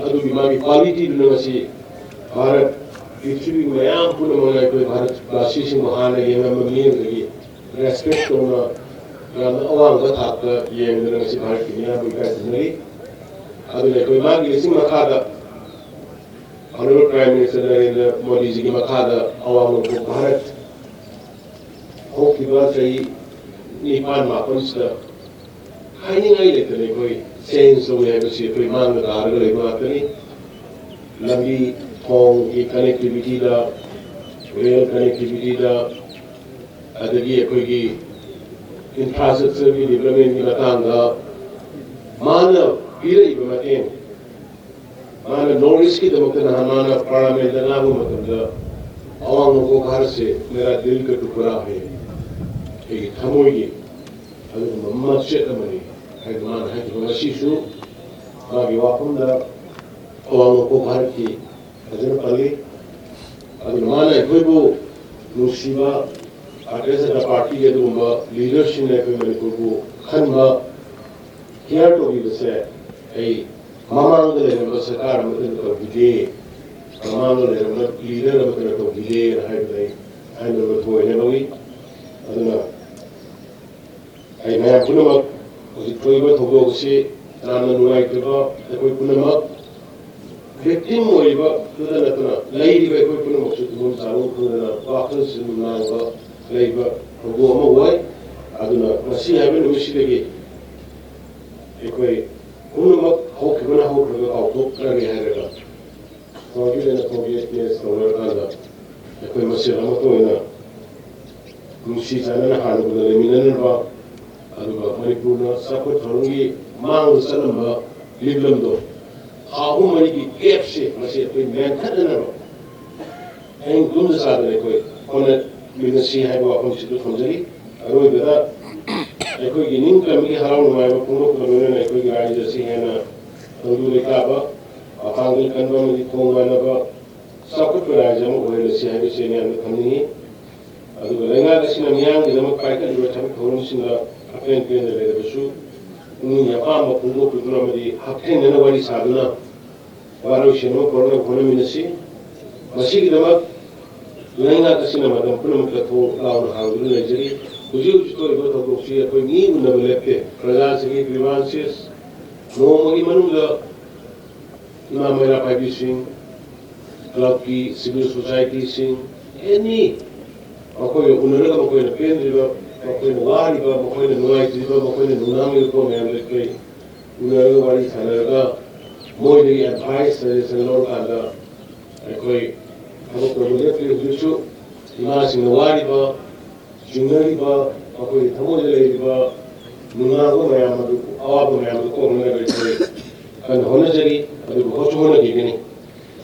ꯑꯗꯨꯒꯤ ꯃꯥꯒꯤ ꯀ꯭ꯋꯥꯂꯤꯇꯤꯗꯨꯅ ꯉꯁꯤ ꯚꯥꯔꯠ, ꯄ꯭ꯔꯤꯊꯤꯕꯤ ꯃꯌꯥꯝ ꯄꯨꯝꯅꯃꯛꯅ ꯑꯩꯈꯣꯏ ꯚꯥꯔꯠ ꯚꯥꯁꯤꯁꯤꯡꯕꯨ ꯍꯥꯟꯅ ꯌꯦꯡꯉꯝꯕ ꯃꯤꯑꯣꯏꯗꯒꯤ ꯔꯦꯁꯄꯦꯛ ꯇꯧꯅ ꯌꯥꯝꯅ ꯑꯋꯥꯡꯕ ꯊꯥꯛꯇ ꯌꯦꯡꯗꯅ ꯉꯁꯤ ꯚꯥꯔꯠꯀꯤ ꯃꯤꯌꯥꯝꯕꯨ ꯏꯀꯥꯏ ꯈꯨꯝꯅꯔꯤ꯫ ꯑꯗꯨꯅ ꯑꯩꯈꯣꯏ ꯃꯥꯒꯤ ꯂꯤꯁꯤꯡ ꯃꯈꯥꯗ ꯑꯣꯅꯔꯦꯕꯜ ꯄ꯭ꯔꯥꯏꯝ ꯃꯤꯅꯤꯁꯇꯔ ꯅꯔꯦꯟꯗ꯭ꯔ ꯃꯣꯗꯤꯖꯤꯒꯤ ꯃꯈꯥꯗ ꯑꯋꯥꯡ ꯅꯣꯡꯄꯣꯛ ꯚꯥꯔꯠ ꯍꯧꯈꯤꯕ ꯆꯍꯤ ꯅꯤꯄꯥꯟ ꯃꯥꯄꯟꯁꯤꯗ ꯍꯥꯏꯅꯤꯡꯉꯥꯏ ꯂꯩꯇꯅ ꯑꯩꯈꯣꯏ ꯆꯦꯟꯖ ꯇꯧꯏ ꯍꯥꯏꯕꯁꯤ ꯑꯩꯈꯣꯏ ꯃꯥꯡꯗ ꯇꯥꯔꯒ ꯂꯩꯕ ꯉꯥꯛꯇꯅꯤ꯫ ꯂꯝꯕꯤ ꯊꯣꯡꯒꯤ ꯀꯅꯦꯛꯇꯤꯚꯤꯇꯤꯗ, ꯔꯦꯜ ꯀꯅꯦꯛꯇꯤꯚꯤꯇꯤꯗ, ꯑꯗꯒꯤ ꯑꯩꯈꯣꯏꯒꯤ ꯏꯟꯐ꯭ꯔꯥꯁ꯭ꯇ꯭ꯔꯛꯆꯔꯒꯤ ꯗꯤꯕ꯭ꯂꯞꯃꯦꯟꯒꯤ ꯃꯇꯥꯡꯗ ꯃꯥꯅ ꯄꯤꯔꯛꯏꯕ ꯃꯇꯦꯡ, ꯃꯥꯅ ꯅꯣꯔꯠ ꯏꯁꯀꯤꯗꯃꯛꯇ ꯅꯍꯥꯟ ꯃꯥꯅ ꯄꯥꯔꯂꯥꯃꯦꯟꯗ ꯉꯥꯡꯕ ꯃꯇꯝꯗ, "ꯑꯋꯥꯡ ꯅꯣꯡꯄꯣꯛ ꯚꯥꯔꯠꯁꯦ ꯃꯦꯔꯥ ꯗꯤꯜ ꯀ ꯇꯨꯀꯔꯥ ꯍꯦ, ꯑꯩꯒꯤ ꯊꯃꯣꯏꯒꯤ ꯑꯗꯨꯒꯨꯝꯕ ꯃꯆꯦꯠ ꯑꯃꯅꯤ" ꯍꯥꯏꯅ ꯃꯥꯅ ꯍꯥꯏꯈꯤꯕ꯫ ꯉꯁꯤꯁꯨ ꯃꯥꯒꯤ ꯋꯥꯐꯝꯗ ꯑꯋꯥꯡ ꯅꯣꯡꯄꯣꯛ ꯚꯥꯔꯠꯀꯤ ꯐꯖꯅ ꯄꯜꯂꯤ꯫ ꯑꯗꯨꯅ ꯃꯥꯅ ꯑꯩꯈꯣꯏꯕꯨ ꯅꯨꯡꯁꯤꯕ ꯚꯥꯔꯇꯤꯌ ꯖꯅꯇꯥ ꯄꯥꯔꯇꯤꯒꯤ ꯑꯗꯨꯒꯨꯝꯕ ꯂꯤꯗꯔꯁꯤꯡꯅ ꯑꯩꯈꯣꯏ ꯃꯅꯤꯄꯨꯔꯕꯨ ꯈꯟꯕ, ꯀꯤꯌꯔ ꯇꯧꯕꯤꯕꯁꯦ ꯑꯩ ꯃꯃꯥꯡꯗ ꯂꯩꯔꯝꯕ ꯁꯔꯀꯥꯔ ꯑꯃꯠꯇꯅ ꯇꯧꯕꯤꯗꯦ, ꯃꯃꯥꯡꯗ ꯂꯩꯔꯝꯕ ꯂꯤꯗꯔ ꯑꯃꯠꯇꯅ ꯇꯧꯕꯤꯗꯦꯅ ꯍꯥꯏꯕꯗ ꯑꯩ ꯍꯥꯏꯅꯕ ꯊꯣꯏꯅ ꯂꯧꯏ꯫ ꯑꯗꯨꯅ ꯑꯩ ꯃꯌꯥꯝ ꯄꯨꯝꯅꯃꯛ ꯍꯧꯖꯤꯛ ꯊꯣꯛꯏꯕ ꯊꯧꯗꯣꯛ ꯑꯁꯤ ꯌꯥꯝꯅ ꯅꯨꯡꯉꯥꯏꯇꯕ, ꯑꯩꯈꯣꯏ ꯄꯨꯝꯅꯃꯛ ꯚꯤꯛꯇꯤꯝ ꯑꯣꯏꯔꯤꯕꯗꯨꯗ ꯅꯠꯇꯅ ꯂꯩꯔꯤꯕ ꯑꯩꯈꯣꯏ ꯄꯨꯝꯅꯃꯛꯁꯨ ꯇꯨꯝꯐꯝ ꯆꯥꯐꯝ ꯈꯪꯗꯅ ꯋꯥꯈꯜꯁꯤ ꯅꯨꯡꯅꯥꯡꯕ ꯂꯩꯕ ꯊꯧꯗꯣꯛ ꯑꯃ ꯑꯣꯏ꯫ ꯑꯗꯨꯅ ꯉꯁꯤ ꯍꯥꯏꯕ ꯅꯨꯃꯤꯠꯁꯤꯗꯒꯤ ꯑꯩꯈꯣꯏ ꯄꯨꯝꯅꯃꯛ ꯍꯧꯈꯤꯕꯅ ꯍꯧꯈ꯭ꯔꯕ ꯀꯥꯎꯊꯣꯛꯈ꯭ꯔꯒꯦ ꯍꯥꯏꯔꯒ forgive and forgetfulness ꯇꯧꯅꯔꯀꯥꯟꯗ ꯑꯩꯈꯣꯏ ꯃꯁꯦꯜ ꯑꯃꯠꯇ ꯑꯣꯏꯅ ꯅꯨꯡꯁꯤ ꯆꯥꯟꯅꯅ ꯍꯥꯟꯅꯒꯨꯝꯅ ꯂꯩꯃꯤꯟꯅꯅꯕ, ꯑꯗꯨꯒ ꯃꯅꯤꯄꯨꯔꯅ ꯆꯥꯎꯈꯠ ꯊꯧꯔꯥꯡꯒꯤ ꯃꯥꯡꯗ ꯆꯠꯂꯝꯕ ꯂꯤꯛꯂꯝꯗꯣ ꯊꯥ ꯑꯍꯨꯝ ꯃꯔꯤꯒꯤ ꯒꯦꯞꯁꯦ ꯃꯁꯤ ꯑꯩꯈꯣꯏ ꯃꯦꯟꯈꯠꯅꯅꯕ ꯑꯍꯤꯡ ꯇꯨꯝꯗ ꯆꯥꯗꯅ ꯑꯩꯈꯣꯏ ꯍꯣꯠꯅꯃꯤꯟꯅꯁꯤ ꯍꯥꯏꯕ ꯋꯥꯐꯝꯁꯤꯁꯨ ꯊꯝꯖꯔꯤ꯫ ꯑꯔꯣꯏꯕꯗ ꯑꯩꯈꯣꯏꯒꯤ ꯅꯤꯡꯇꯝꯕꯒꯤ ꯍꯔꯥꯎ ꯅꯨꯡꯉꯥꯏꯕ ꯐꯣꯡꯗꯣꯛꯄꯒ ꯂꯣꯏꯅꯅ ꯑꯩꯈꯣꯏꯒꯤ ꯔꯥꯏꯖ ꯑꯁꯤ ꯍꯦꯟꯅ ꯇꯪꯗꯨ ꯂꯩꯇꯥꯕ, ꯃꯄꯥꯡꯒꯜ ꯀꯟꯕ ꯑꯃꯗꯤ ꯈꯣꯡ ꯃꯥꯟꯅꯕ ꯆꯥꯎꯈꯠꯄ ꯔꯥꯏꯖ ꯑꯃ ꯑꯣꯏꯍꯜꯂꯁꯤ ꯍꯥꯏꯕꯁꯤ ꯑꯩꯅ ꯌꯥꯝꯅ ꯊꯝꯅꯤꯡꯏ꯫ ꯑꯗꯨꯒ ꯂꯩꯉꯥꯛ ꯑꯁꯤꯅ ꯃꯤꯌꯥꯝꯒꯤꯗꯃꯛ ꯄꯥꯏꯈꯠꯂꯤꯕ ꯊꯕꯛ ꯊꯧꯔꯝꯁꯤꯡꯗ ꯑꯄꯦꯟ ꯄꯦꯟꯗ ꯂꯩꯔꯕꯁꯨ ꯄꯨꯛꯅꯤꯡꯒꯤ ꯑꯄꯥꯝꯕ ꯐꯣꯡꯗꯣꯛꯄꯤꯗꯨꯅ ꯑꯃꯗꯤ ꯍꯛꯊꯦꯡꯅꯅ ꯋꯥꯔꯤ ꯁꯥꯗꯨꯅ ꯋꯥꯔꯣꯏꯁꯤꯟ ꯑꯃ ꯄꯨꯔꯛꯅꯕ ꯍꯣꯠꯅꯃꯤꯟꯅꯁꯤ꯫ ꯃꯁꯤꯒꯤꯗꯃꯛ ꯂꯩꯉꯥꯛ ꯑꯁꯤꯅ ꯃꯇꯝ ꯄꯨꯝꯅꯃꯛꯇ ꯊꯣꯡ ꯂꯥꯎꯅ ꯍꯥꯡꯗꯨꯅ ꯂꯩꯖꯔꯤ꯫ ꯍꯧꯖꯤꯛ ꯍꯧꯖꯤꯛ ꯊꯣꯛꯏꯕ ꯊꯧꯗꯣꯛꯁꯤ ꯑꯩꯈꯣꯏ ꯃꯤ ꯎꯅꯕ ꯂꯦꯞꯇꯦ꯫ ꯄ꯭ꯔꯖꯥꯁꯤꯡꯒꯤ grievances ꯅꯣꯡꯃꯒꯤ ꯃꯅꯨꯡꯗ ꯏꯃꯥ ꯃꯩꯔꯥ ꯄꯥꯏꯕꯤꯁꯤꯡ, ꯀ꯭ꯂꯕꯀꯤ, ꯁꯤꯚꯤꯜ ꯁꯣꯁꯥꯏꯇꯤꯁꯤꯡ, ꯑꯦꯅꯤ ꯃꯈꯣꯏꯒ ꯎꯅꯔꯒ ꯃꯈꯣꯏꯅ ꯄꯦꯟꯗ꯭ꯔꯤꯕ, ꯃꯈꯣꯏꯅ ꯋꯥꯔꯤꯕ, ꯃꯈꯣꯏꯅ ꯅꯨꯡꯉꯥꯏꯇ꯭ꯔꯤꯕ, ꯃꯈꯣꯏꯅ ꯅꯨꯡꯅꯥꯡꯂꯤꯕ ꯄꯣꯠ ꯃꯌꯥꯝꯗꯣ ꯑꯩꯈꯣꯏ ꯎꯅꯔꯒ ꯋꯥꯔꯤ ꯁꯥꯟꯅꯔꯒ ꯃꯣꯏꯗꯒꯤ ꯑꯦꯗꯚꯥꯏꯁ ꯁꯖꯦꯁꯟ ꯂꯧꯔꯀꯥꯟꯗ ꯑꯩꯈꯣꯏ ꯊꯕꯛ ꯇꯧꯕ ꯂꯦꯞꯇ꯭ꯔꯤ꯫ ꯍꯧꯖꯤꯛꯁꯨ ꯏꯃꯥꯁꯤꯡꯅ ꯋꯥꯔꯤꯕ, ꯆꯤꯡꯅꯔꯤꯕ, ꯃꯈꯣꯏꯒꯤ ꯊꯃꯣꯏꯗ ꯂꯩꯔꯤꯕ ꯅꯨꯡꯅꯥꯡꯕ ꯃꯌꯥꯝ ꯑꯗꯨ, ꯑꯋꯥꯕ ꯃꯌꯥꯝ ꯑꯗꯨ ꯀꯣꯛꯅꯅꯕ ꯑꯩꯈꯣꯏ ꯀꯟꯅ ꯍꯣꯠꯅꯖꯔꯤ, ꯑꯗꯨꯕꯨ ꯍꯣꯠꯁꯨ ꯍꯣꯠꯅꯈꯤꯒꯅꯤ꯫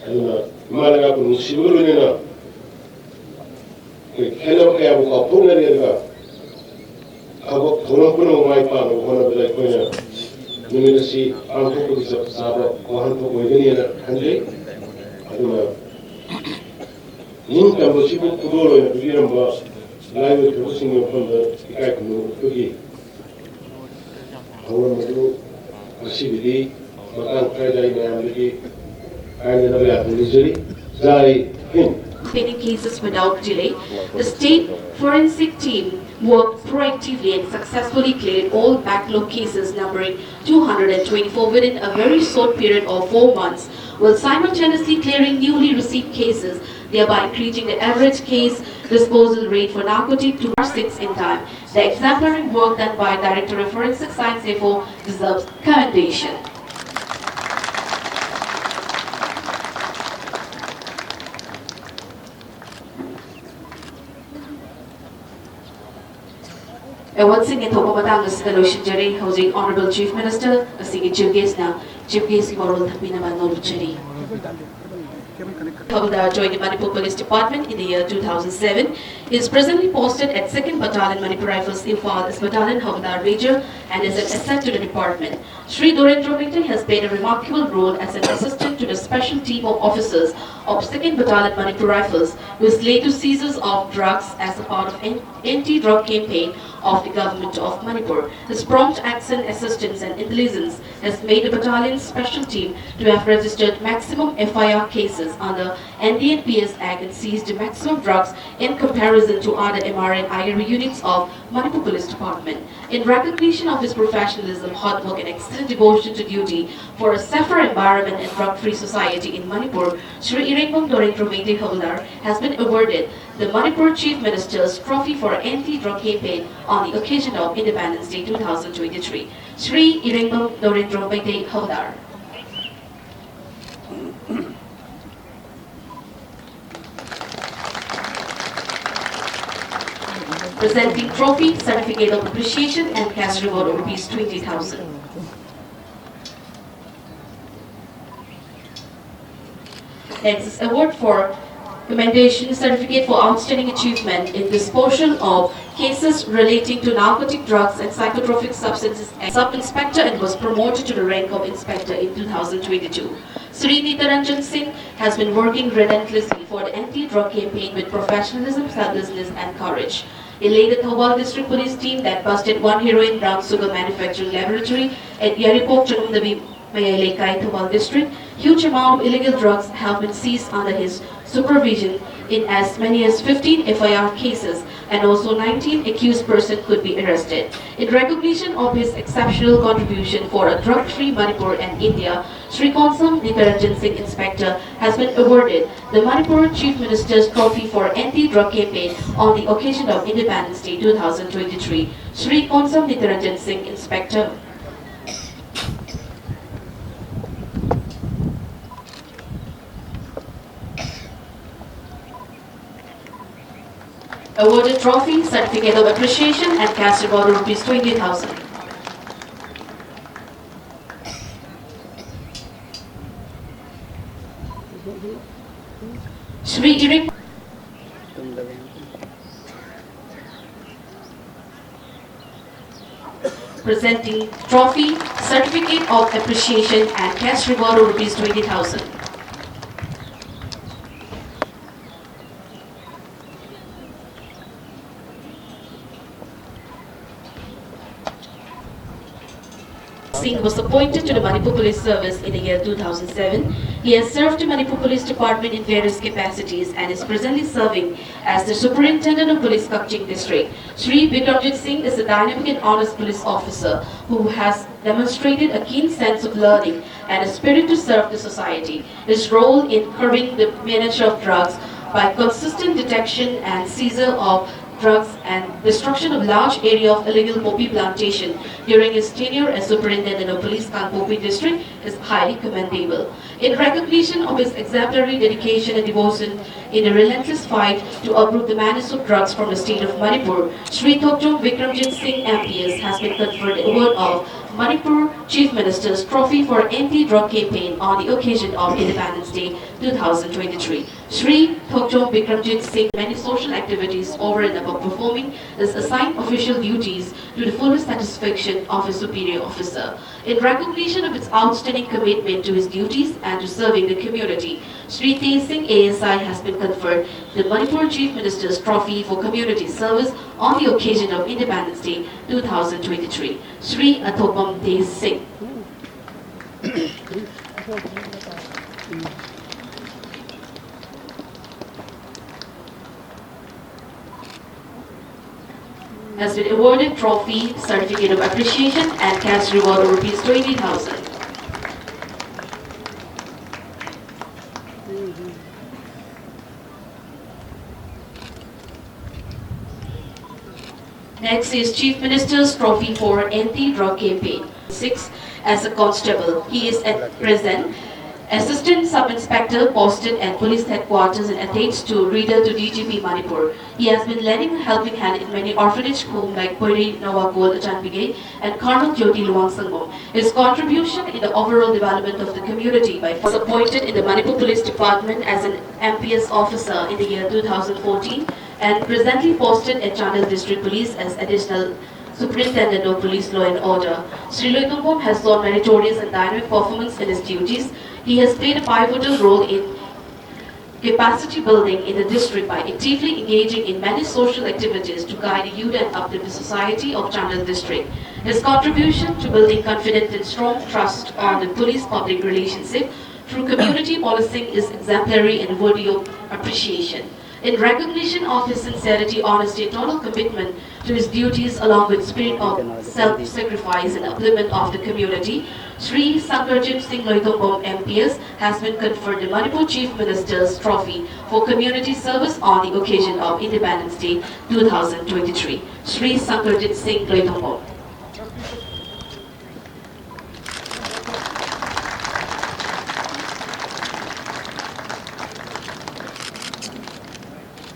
ꯑꯗꯨꯅ ꯏꯃꯥ ꯂꯩꯕꯥꯛꯄꯨ ꯅꯨꯡꯁꯤꯕꯒ ꯂꯣꯏꯅꯅ ꯑꯩꯈꯣꯏ ꯈꯦꯠꯅꯕ ꯀꯌꯥꯕꯨ ꯀꯥꯎꯊꯣꯛꯅꯔꯦ꯫ ꯑꯗꯨꯒ ꯊꯕꯛ ꯊꯧꯔꯝ ꯄꯨꯝꯅꯃꯛ ꯃꯥꯏ ꯄꯥꯛꯅꯕ ꯍꯣꯠꯅꯕꯗ ꯑꯩꯈꯣꯏꯅ ꯅꯨꯃꯤꯠ ꯑꯁꯤ ꯄꯥꯡꯊꯣꯛꯄꯒꯤ ꯆꯞ ꯆꯥꯕ ꯋꯥꯍꯟꯊꯣꯛ ꯑꯣꯏꯒꯅꯤꯅ ꯈꯟꯖꯩ꯫ ꯑꯗꯨꯅ ꯅꯤꯡꯇꯝꯕꯁꯤꯕꯨ ꯈꯨꯗꯣꯜ ꯑꯣꯏꯅ ꯄꯤꯕꯤꯔꯝꯕ ꯂꯥꯏꯑꯣꯏꯈ꯭ꯔꯕꯁꯤꯡꯒꯤ ꯃꯐꯝꯗ ꯏꯀꯥꯏ ꯈꯨꯝꯅꯕ ꯎꯠꯄꯒꯤ ꯊꯧꯔꯝ ꯑꯗꯨ ꯉꯁꯤꯒꯤꯗꯤ ꯃꯇꯥꯡ ꯈꯔꯗ ꯑꯩ ꯃꯌꯥꯝꯗꯒꯤ ꯀꯥꯏꯅꯅꯕ ꯌꯥꯊꯪ ꯅꯤꯖꯔꯤ꯫ ꯖꯥꯏ ꯍꯤꯟ꯫ Pending cases without delay. The state forensic team worked proactively and successfully cleared all backlog cases numbering two hundred twenty-four within a very short period of four months, while simultaneously clearing newly received cases, thereby increasing the average case disposal rate for narcotic to six in time. The exemplary work done by Director of Forensic Science F O deserves commendation. ꯑꯦꯋꯥꯔꯗꯁꯤꯡ ꯌꯦꯟꯊꯣꯛꯄ ꯃꯇꯥꯡ ꯑꯁꯤꯗ ꯂꯣꯏꯁꯤꯟꯖꯔꯦ꯫ ꯍꯧꯖꯤꯛ Honourable Chief Minister ꯑꯁꯤꯒꯤ Chief Guestꯅ Chief Guestꯀꯤ ꯋꯥꯔꯣꯜ ꯊꯝꯕꯤꯅꯕ ꯅꯣꯜꯂꯨꯛꯆꯔꯤ꯫ Havildar joined the Manipur Police Department in the year two thousand seven. He is presently posted at Second Battalion Manipur Rifles, Imphal, as Battalion Havildar Major and is an asset to the department. Shri Dorendra Mingte has played a remarkable role as an assistant to the special team of officers of Second Battalion Manipur Rifles, who is later seizures of drugs as a part of an anti-drug campaign of the government of Manipur. His prompt action, assistance and intelligence has made the battalion's special team to have registered maximum F I R cases under N D N P S Act and seized maximum drugs in comparison to other M R and I R units of Manipur Police Department. In recognition of his professionalism, hard work, and excellent devotion to duty for a safer environment and drug-free society in Manipur, Shri Irengbam Dorendro Meitei Havaldar has been awarded the Manipur Chief Minister's Trophy for Anti-Drug Campaign on the occasion of Independence Day two thousand twenty-three. Shri Irengbam Dorendro Meitei Havaldar. Presenting trophy, certificate of appreciation and cash reward of rupees twenty thousand. Next is award for commendation certificate for outstanding achievement in disposal of cases relating to narcotic drugs and psychotropic substances, and sub-inspector, and was promoted to the rank of inspector in two thousand twenty-two. Sri Nitaranjan Singh has been working relentlessly for the anti-drug campaign with professionalism, selflessness, and courage. He led the Thoubal District Police team that busted one heroin brown sugar manufacturing laboratory at Yairipok Changam Nabi Mayai Leikai, Thoubal District. Huge amount of illegal drugs have been seized under his supervision in as many as fifteen F I R cases, and also nineteen accused persons could be arrested. In recognition of his exceptional contribution for a drug-free Manipur and India, Shri Konsam Nitaranjan Singh Inspector has been awarded the Manipur Chief Minister's Trophy for Anti-Drug Campaign on the occasion of Independence Day two thousand twenty-three. Shri Konsam Nitaranjan Singh Inspector. Awarded trophy, certificate of appreciation and cash reward of rupees twenty thousand. Shri Iring. Presenting trophy, certificate of appreciation and cash reward of rupees twenty thousand. Singh was appointed to the Manipur Police Service in the year two thousand seven. He has served the Manipur Police Department in various capacities and is presently serving as the Superintendent of Police, Kakching District. Shri Bikramjit Singh is a dynamic and honest police officer who has demonstrated a keen sense of learning and a spirit to serve the society. His role in curbing the menace of drugs by consistent detection and seizure of drugs and destruction of large area of illegal poppy plantation during his tenure as Superintendent of Police, Kangpokpi District, is highly commendable. In recognition of his exemplary dedication and devotion in the relentless fight to uproot the madness of drugs from the state of Manipur, Shri Thokchom Bikramjit Singh M P S has been conferred the award of Manipur Chief Minister's Trophy for Anti-Drug Campaign on the occasion of Independence Day two thousand twenty-three. Shri Thokchom Bikramjit Singh many social activities over and above performing his assigned official duties to the fullest satisfaction of his superior officer. In recognition of its outstanding commitment to his duties and to serving the community, Shri Tej Singh A S I has been conferred the Manipur Chief Minister's Trophy for Community Service on the occasion of Independence Day two thousand twenty-three. Shri Athopam Tej Singh has been awarded trophy, certificate of appreciation and cash reward of rupees twenty thousand. Next is Chief Minister's Trophy for Anti-Drug Campaign. Six, as a constable. He is at present Assistant Sub-Inspector posted at Police Headquarters and attaches to Reader to D G P Manipur. He has been lending a helping hand in many orphanage homes like Poiri Noah Kol Achanbigay and Karnal Jyoti Luang Sangom. His contribution in the overall development of the community by was appointed in the Manipur Police Department as an M P S officer in the year two thousand fourteen and presently posted at Chandel District Police as Additional Superintendent of Police Law and Order. Shri Luitungkum has shown meritorious and dynamic performance in his duties. He has played a pivotal role in capacity building in the district by actively engaging in many social activities to guide youth and uplift the society of Chandel District. His contribution to building confident and strong trust on the police public relationship through community policing is exemplary and worthy of appreciation. In recognition of his sincerity, honesty, and total commitment to his duties, along with spirit of self-sacrifice and upliftment of the community, Shri Sankarjit Singh Loithombom M P S has been conferred the Manipur Chief Minister's Trophy for Community Service on the occasion of Independence Day two thousand twenty-three. Shri Sankarjit Singh Loithombom.